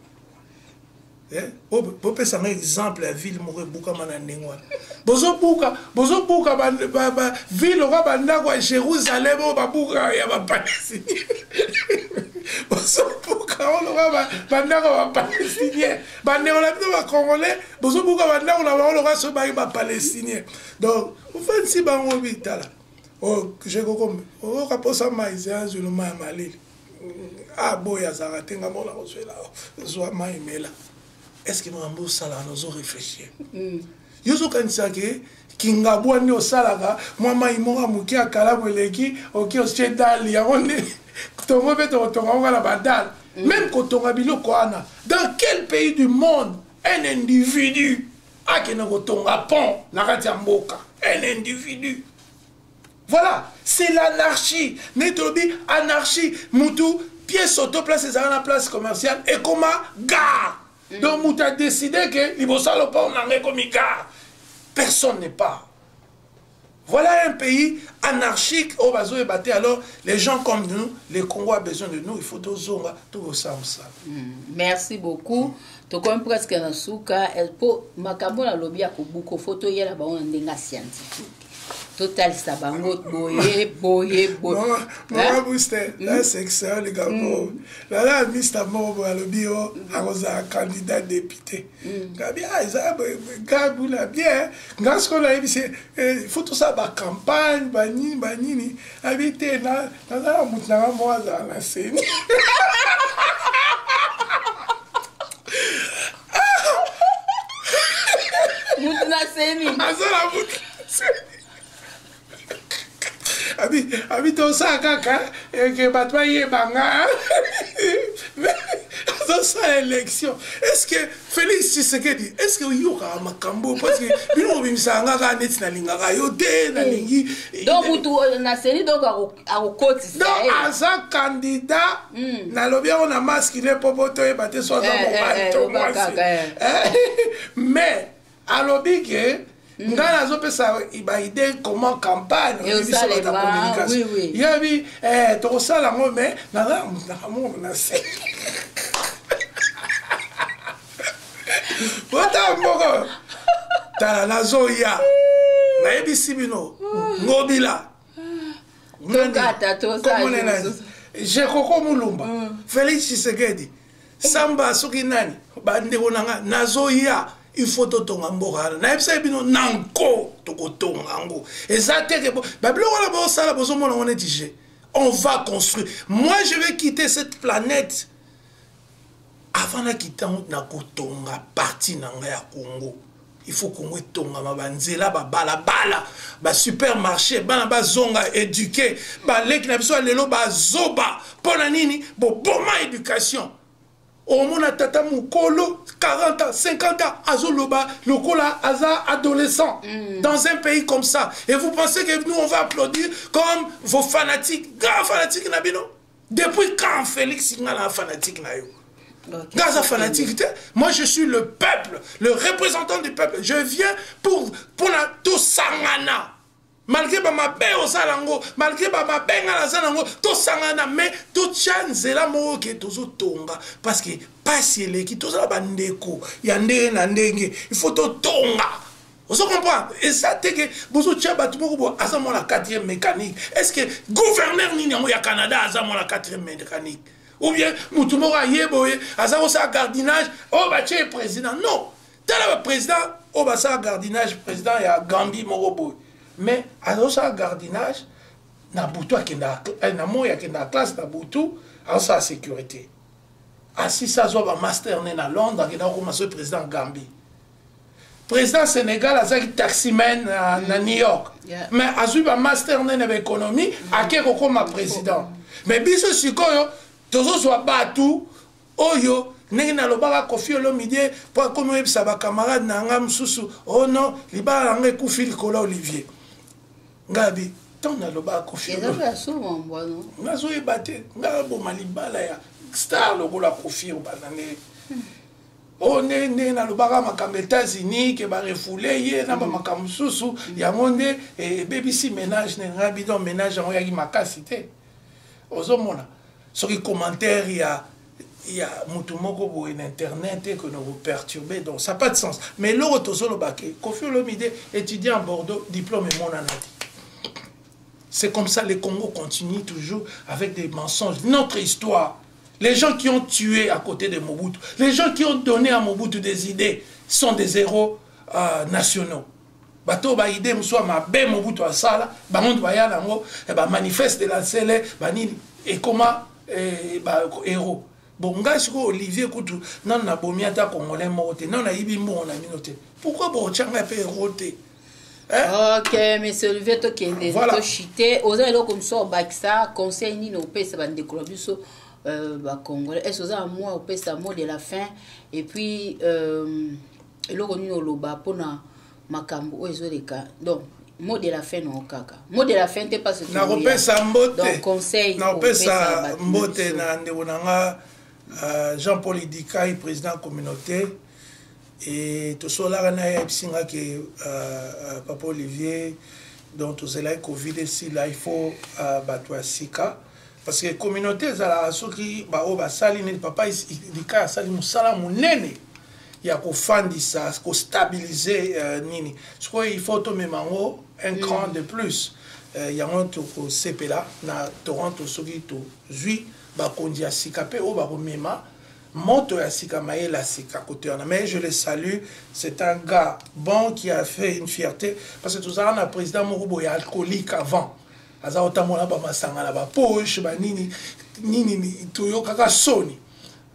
[SPEAKER 3] Bopesanga exemple ya ville moko ebukama na ndenge wana. Bozobuka, bozobuka ville oka bandako ya Jérusalem oyo babuka ya bapalestinien. Bozobuka oyo loka bandako ya bapalestinien. Bandeko na bino bacongolais, bozobuka bandako na bango loka so bayi bapalestinien. Donc ofandisi bango, bitala jekoko oyoka mposa mai, azwilo mai ya malili. Aboyi, azalaka te. Nga mona kozwela, zwa mai, mela. Est ce que makambo osalaka na ozoréfléchir? Yo ozokanisa ke kingabwa nde osalaka mwa mai moko ya moke ya kalamu eleki, oki otie dalle yango nde tongo mpe tokotonga ngo na badalle. Même kotonga biloko wana, dans quel pays du monde un individu akende kotonga pont na kati ya mboka? Un individu, voilà, c'est l'anarchie. Nde tolobi anarchie. Mutu pièce auto, place ezalaka na place commerciale ekoma gare. Donc moto adécide ke liboso ya lopango na ngai ekomi gare, personne n'est pas. Voilà un pays anarchique oyo bazoyeba te. Alors les gens comme nous, le Congo a besoin de nous, il faut tozonga, tokosala mosala.
[SPEAKER 2] Merci beaucoup. Tokomi presque na suka po makambo nalobi ya kobuka, faut toyela bango na ndenge ya scientifique, totalisa bango boye boye boye.
[SPEAKER 3] Mama Booster, nasekisa yo likambo. Nala mista moko boye alobi o akozala candidat député. Ngabi eza gabula bien. Nga sikoyo nayebisi, faut tosala bacampagne, banini banini. Abi te, naza na motu nanga moko azala na CENI.
[SPEAKER 2] na CENI.
[SPEAKER 3] Aza na mutu abi abi tosala kaka eke bato bayeba nga, azosala élection. Est ce que Félix Tshisekedi, est ce que oyokaka makambo? Parce que bino bobimisaka nga kaka neti nalingaka yo te, nalingi.
[SPEAKER 2] Donc mutu na CENI, donc akokotisa.
[SPEAKER 3] Donc aza candidat. Nalobi yango na masculin mpo po toyeba te so aza mobali to mwasi, mais alobi ke ngai nazopesa baidée comment campagne biso bata communication yebi tokosala yango, mais naza nakamoko na se bota moko. Tala, nazoya, nayebisi bino, Ngobila, Jekoko Mulumba, Félix Tshisekedi, Samba, soki nani, bandeko na nga, nazoya. Il faut totonga mboka wana. Nayebisaki bino na nko, tokotonga yango. Eza te ke babiloko wana bosala, bozomona ngo neti je. On va construire. Moi, je vais quitter cette planète. Avant nakita yango, nakotonga parti na ngai ya Congo. Il faut Congo etongama, banzela, babalabala, basupermarché, bana bazonga éduqué. Baleki na biso ya lelo bazoba. Mpo na nini? Boboma éducation. Omona tata mokolo, 40 ans, 50 ans, azoloba lokola aza adolescent. Dans un pays comme ça, et vous pensez que nous, on va applaudir comme vos fanatiques, grands fanatiques na bino? Depuis quand, Félix, nga na fanatique na yo? Nga aza fanatique te. Moi, je suis le peuple, le représentant du peuple. Je viens pour mpona tosangana. Malgré bamabe osala yango, malgré bamabe nga naza nango, tosangana, mais totya nzela moko ke tozotonga, parce que pasi eleki. Tozala bandeko ya ndenge na ndenge. Il faut totonga, ozo comprendre? Eza te ke bozotya bato moko bo aza mwana 4e mécanique. Est ce que gouverneur nini yango ya Canada aza mwana 4e mécanique, ou bien motu moko aye boye, aza kosala gardiennage, oyo batie président? Non. Tala baprésident oyo basala gardiennage. Président ya Gambie moko boye, mais azosala gardiennage na butu, akendaka na moi, akendaka classe na butu, azosala sécurité. Asisi, azwa bamaster ne na Londres, akendaka kokoma soki président Gambie. Président Sénégal azalaki taximan na New York, mais azwi bamaster ne na baéconomie, ake kokoma président. Mais biso sikoyo tozozwa bato oyo ndenge nalobaka, Kofi Olomide, mpo akomi oyebisa bacamarade na nga mosusu: "Oh non, libala na nga ekufi likolo Olivier." Ngai abi ntango nalobaka Kofi, nazoyeba te ngai aboma libala ya star lokola Kofi. Obanda nde oyo nde nde nalobaka makambo États-Unis ke barefouler ye na bamakambo mosusu, yango nde ebebisi ménage na ngai. Bidon, ménage yango eyaki makasi te. Ozomona soki commentaire ya motu moko boye na internet eke na koperturber, donc ça pas de sens. Mais eloko tozoloba ke Kofi Olomide, étudiant en Bordeaux, diplôme emonana te. C'est comme ça, le Congo continue toujours avec des mensonges. Notre histoire, les gens qui ont tué à côté de Mobutu, les gens qui ont donné à Mobutu des idées sont des héros nationaux. Bato baidée mosusu ya mabe Mobutu asala, bango baya nango bamanifeste de la Nsele, banini, ekoma héros. Bon, ngai sikoyo Olivier kutu nano nabomi ata Congolais moko te, nano nayibi mbongo na bino te. Pourquoi bokotya ngai mpe héros te?
[SPEAKER 2] Ok, monsieur Olivier, tokende. Voilà. Toshite oza eloko mosusu obakisa? Conseil nini opesa bandeko na biso bacongolais? Est ce oza na mwa opesa mot de la fin? Et puis eloko nini oloba mpona makambo oyo ezoleka? Donc mot de la fin nango kaka, mot de la fin te, parce que
[SPEAKER 3] Nakopesa mbote.
[SPEAKER 2] Conseil.
[SPEAKER 3] Nakopesa mbote na ndeko na nga Jean-Paul Idikai, président communauté. E tosolaka na ye, ayebisi nga ke papa Olivier, donc tozelaki Covid esila, il faut bato ya sika, parce que communauté ezalaka soki baoyo basali nini. Papa Idikai asali mosala monene ya kofandisa, kostabiliser nini. Sikoyo il faut tomema yango un cran de plus. Yango tokosepela na Toronto soki tozwi bakonzi ya sika mpe oyo bakomema moto ya sika, mayele ya sika kote wana. Mais je le salue, c'est un gars bon qui a fait une fierté, parce que tozalaka na président moko boye alcoolique avant, aza kotambola bamasanga na bapoche, banini nini, toyokaka soni.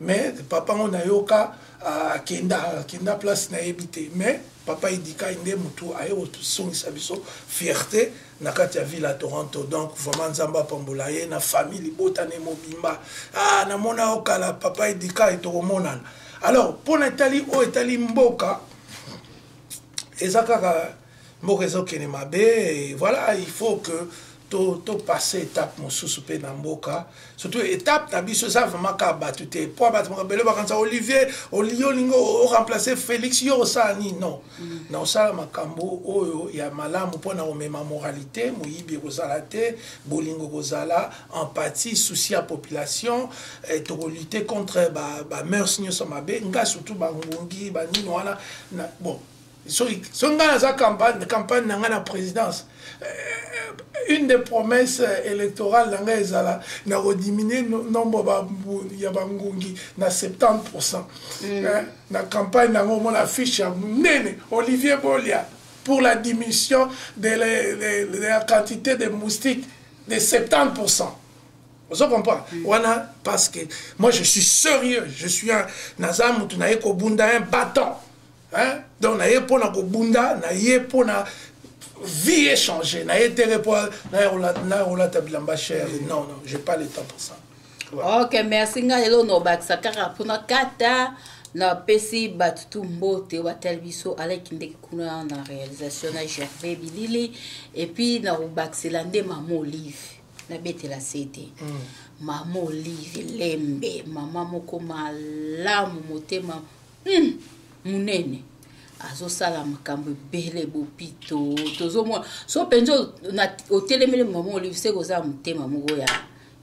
[SPEAKER 3] Mais papa ngo nayoka. Akenda, akenda place nayebi te, mais papa Idikai nde motu aye kosongisa biso fierté na kati ya ville ya Toronto. Donc vraiment, Nzambe apambola ye na famille, libota ne mobimba. Ah, namona yo kala, papa Idikai, tokomonana. Alors, mpona etali oyo etali mboka, eza kaka mboka ezokende mabe. Et voilà, il faut que to to étape mosusu mpe na mboka, surtout étape na biso. Eza vraiment kaka bato te, po bato makabele bakanisa Olivier olingi, olingi oremplace Félix, yo osala nini? Non, na osala makambo oyo ya malamu mpona komema moralité. Moyibi ekozala te, bolingo ekozala, empathie, souci ya population. Tokolutte contre bamœurs nyonso mabe. Nga surtout bangungi, banini wana. Bon, soki ngai naza campagne na ngai na présidence, une des promesses électorales na ngai ezala na kodiminuer nombre ya bangungi na 70%. Na campagne nango, omona affiche ya monene: Olivier Bolia pour la diminution de la quantité de moustiques de 70%. Ozo comprendre wana? Parce que moi, je suis sérieux, je suis un, naza mutu naye kobunda, un battant, hein? Donc naye mpona kobunda, naye mpona vie échanger, naye tere mpo naye kolata bilamba cher. Non, non, j'ai pas le temps pour ça.
[SPEAKER 2] Ouais. Ok, merci. Ngai lelo nobakisa kaka mpona kata, napesi bato tu mbote oyo batali biso, aleki ndenge kuna na réalisation na Gervais Bilili. Et puis nakobakisela nde mama Olive, nabetela se te. Mama Olive Lembe, mama moko malamu, motema monene, azosala makambo ebele. Bopito tozomona so mpenza otelemeli mama Olive, seke oza motema moko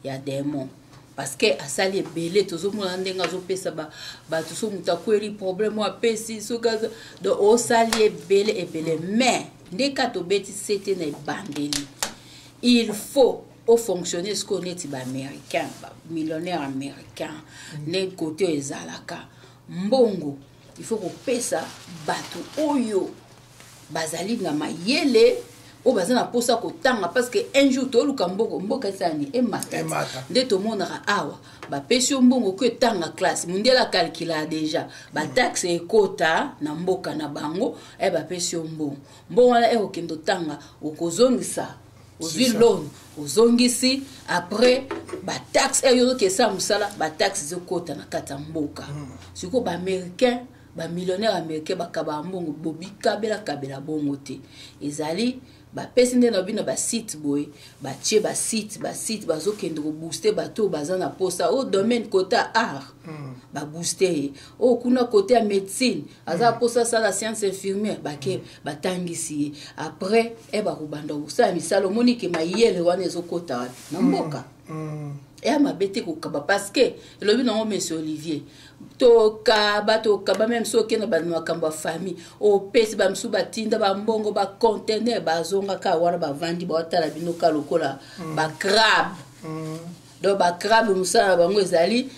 [SPEAKER 2] ya démon, parce que asali ebele. Tozomona ndenge azopesa bato, so moto akweli problème oyo apesi, soki donc osali ebele ebele. Mais nde ka tobeti sete na ebandeli, il faut ofonctionner sikoyo neti baaméricain, bamillionnaire américain. Nde kote oyo ezalaka mbongo, il faut kopesa bato oyo bazali na mayele, oyo baza na mposa kotanga, parce que un jour toluka mboko, mboka esani emata. Nde tomonaka awa, bapesi yo mbongo ko etanga classe. Mondele akalkila déjà bataxe ekota na mboka na bango. E bapesi yo mbongo, mbongo wana ekokende otanga, okozongisa, ozwi loan, ozongisi. Après bataxe oyo ozoki esala mosala, bataxe ezokota na kati ya mboka. Sikoyo baaméricain, bamillionnaire américain, bakabaka mbongo, bobikabelakabela bongo te. Ezali bapesi nde na bino basite boye, batie basite, bazokende kobooster bato oyo baza na posa oyo domaine, côté art, babooste ye. Oyo kuna côté ya médecine, aza posa asala science infirmière, bake batangisi ye. Après e bakobanda kosala misala. Omoni ke mayele wana ezokota wapi na mboka. Eya mabe te kokaba, parce que elobi nango monsieur Olivier, tokaba, tokaba. Même soki okende makambo ya famille, opesi bamisusu, batinda bambongo, bacontener, bazonga kaka wana, bavandi, baotala bino ka lokola bacrabe. Donc bacrabe, mosala na bango ezali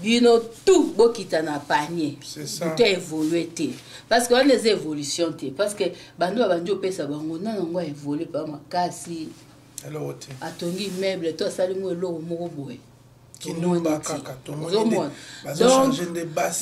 [SPEAKER 2] bino tout bokita na panier. Moto évolue te, parce que wana eza évolution te, parce que bando babandi opesa bango nana yango aévolue mpa makasi, atongi immeuble to asali ngo eloko moko boye.
[SPEAKER 3] Ozomona?
[SPEAKER 2] Donc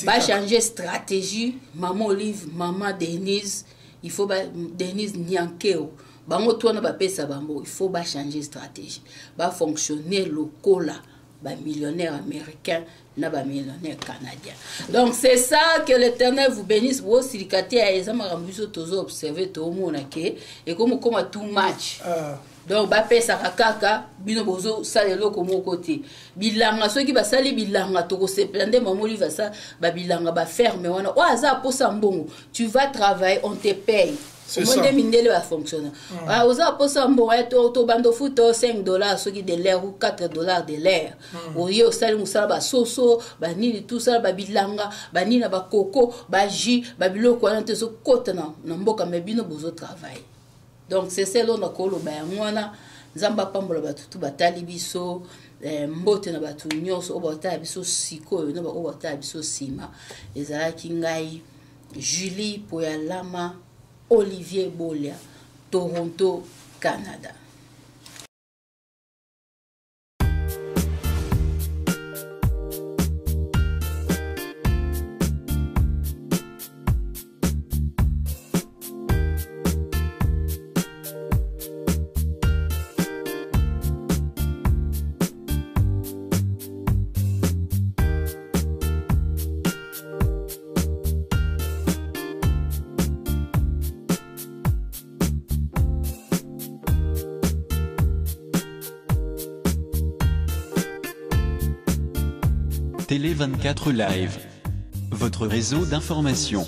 [SPEAKER 2] bachange stratégie. Mama Olive, mama Denise, il faut ba, Denise Nyankeo, bango to wana bapesa bango, il faut bachanger stratégie, bafonctionner lokola bamillionnaire américain na bamillionnaire canadien. Donc c'est ça, que l'Éternel vous bénisse. Bosilika te, eza makambo biso tozo observe, toomona ke ekomi okoma too much. Donc bapesaka kaka bino, bozosala eloko moko te. Bilanga, soki basali bilanga, tokosepela. Nde mama Olive asa babilanga, baferme wana, oyo aza aposa mbongo, tu vas travailler, on te paye. Omoi nde mindele bafonctionne. Oza aposa mbongo, tobanda ofuta 5 $ soki de l'air ou 4 $ de l'air. Oye osali mosala, basoso, banini, tosala babilanga, banini na bakoko, bajus, babiloko wana te ezokota na mboka, me bino bozotravaille. Donc c'est celle oyo nakoloba yango wana. Nzambe apambola bato tu batali biso. Mbote na bato nyonso oyo batala biso sikoyo na baoyo batala biso nsima. Ezalaki ngai Julie Poyalama, Olivier Bolia, Toronto, Canada.
[SPEAKER 1] Télé 24 Live. Votre réseau d'information.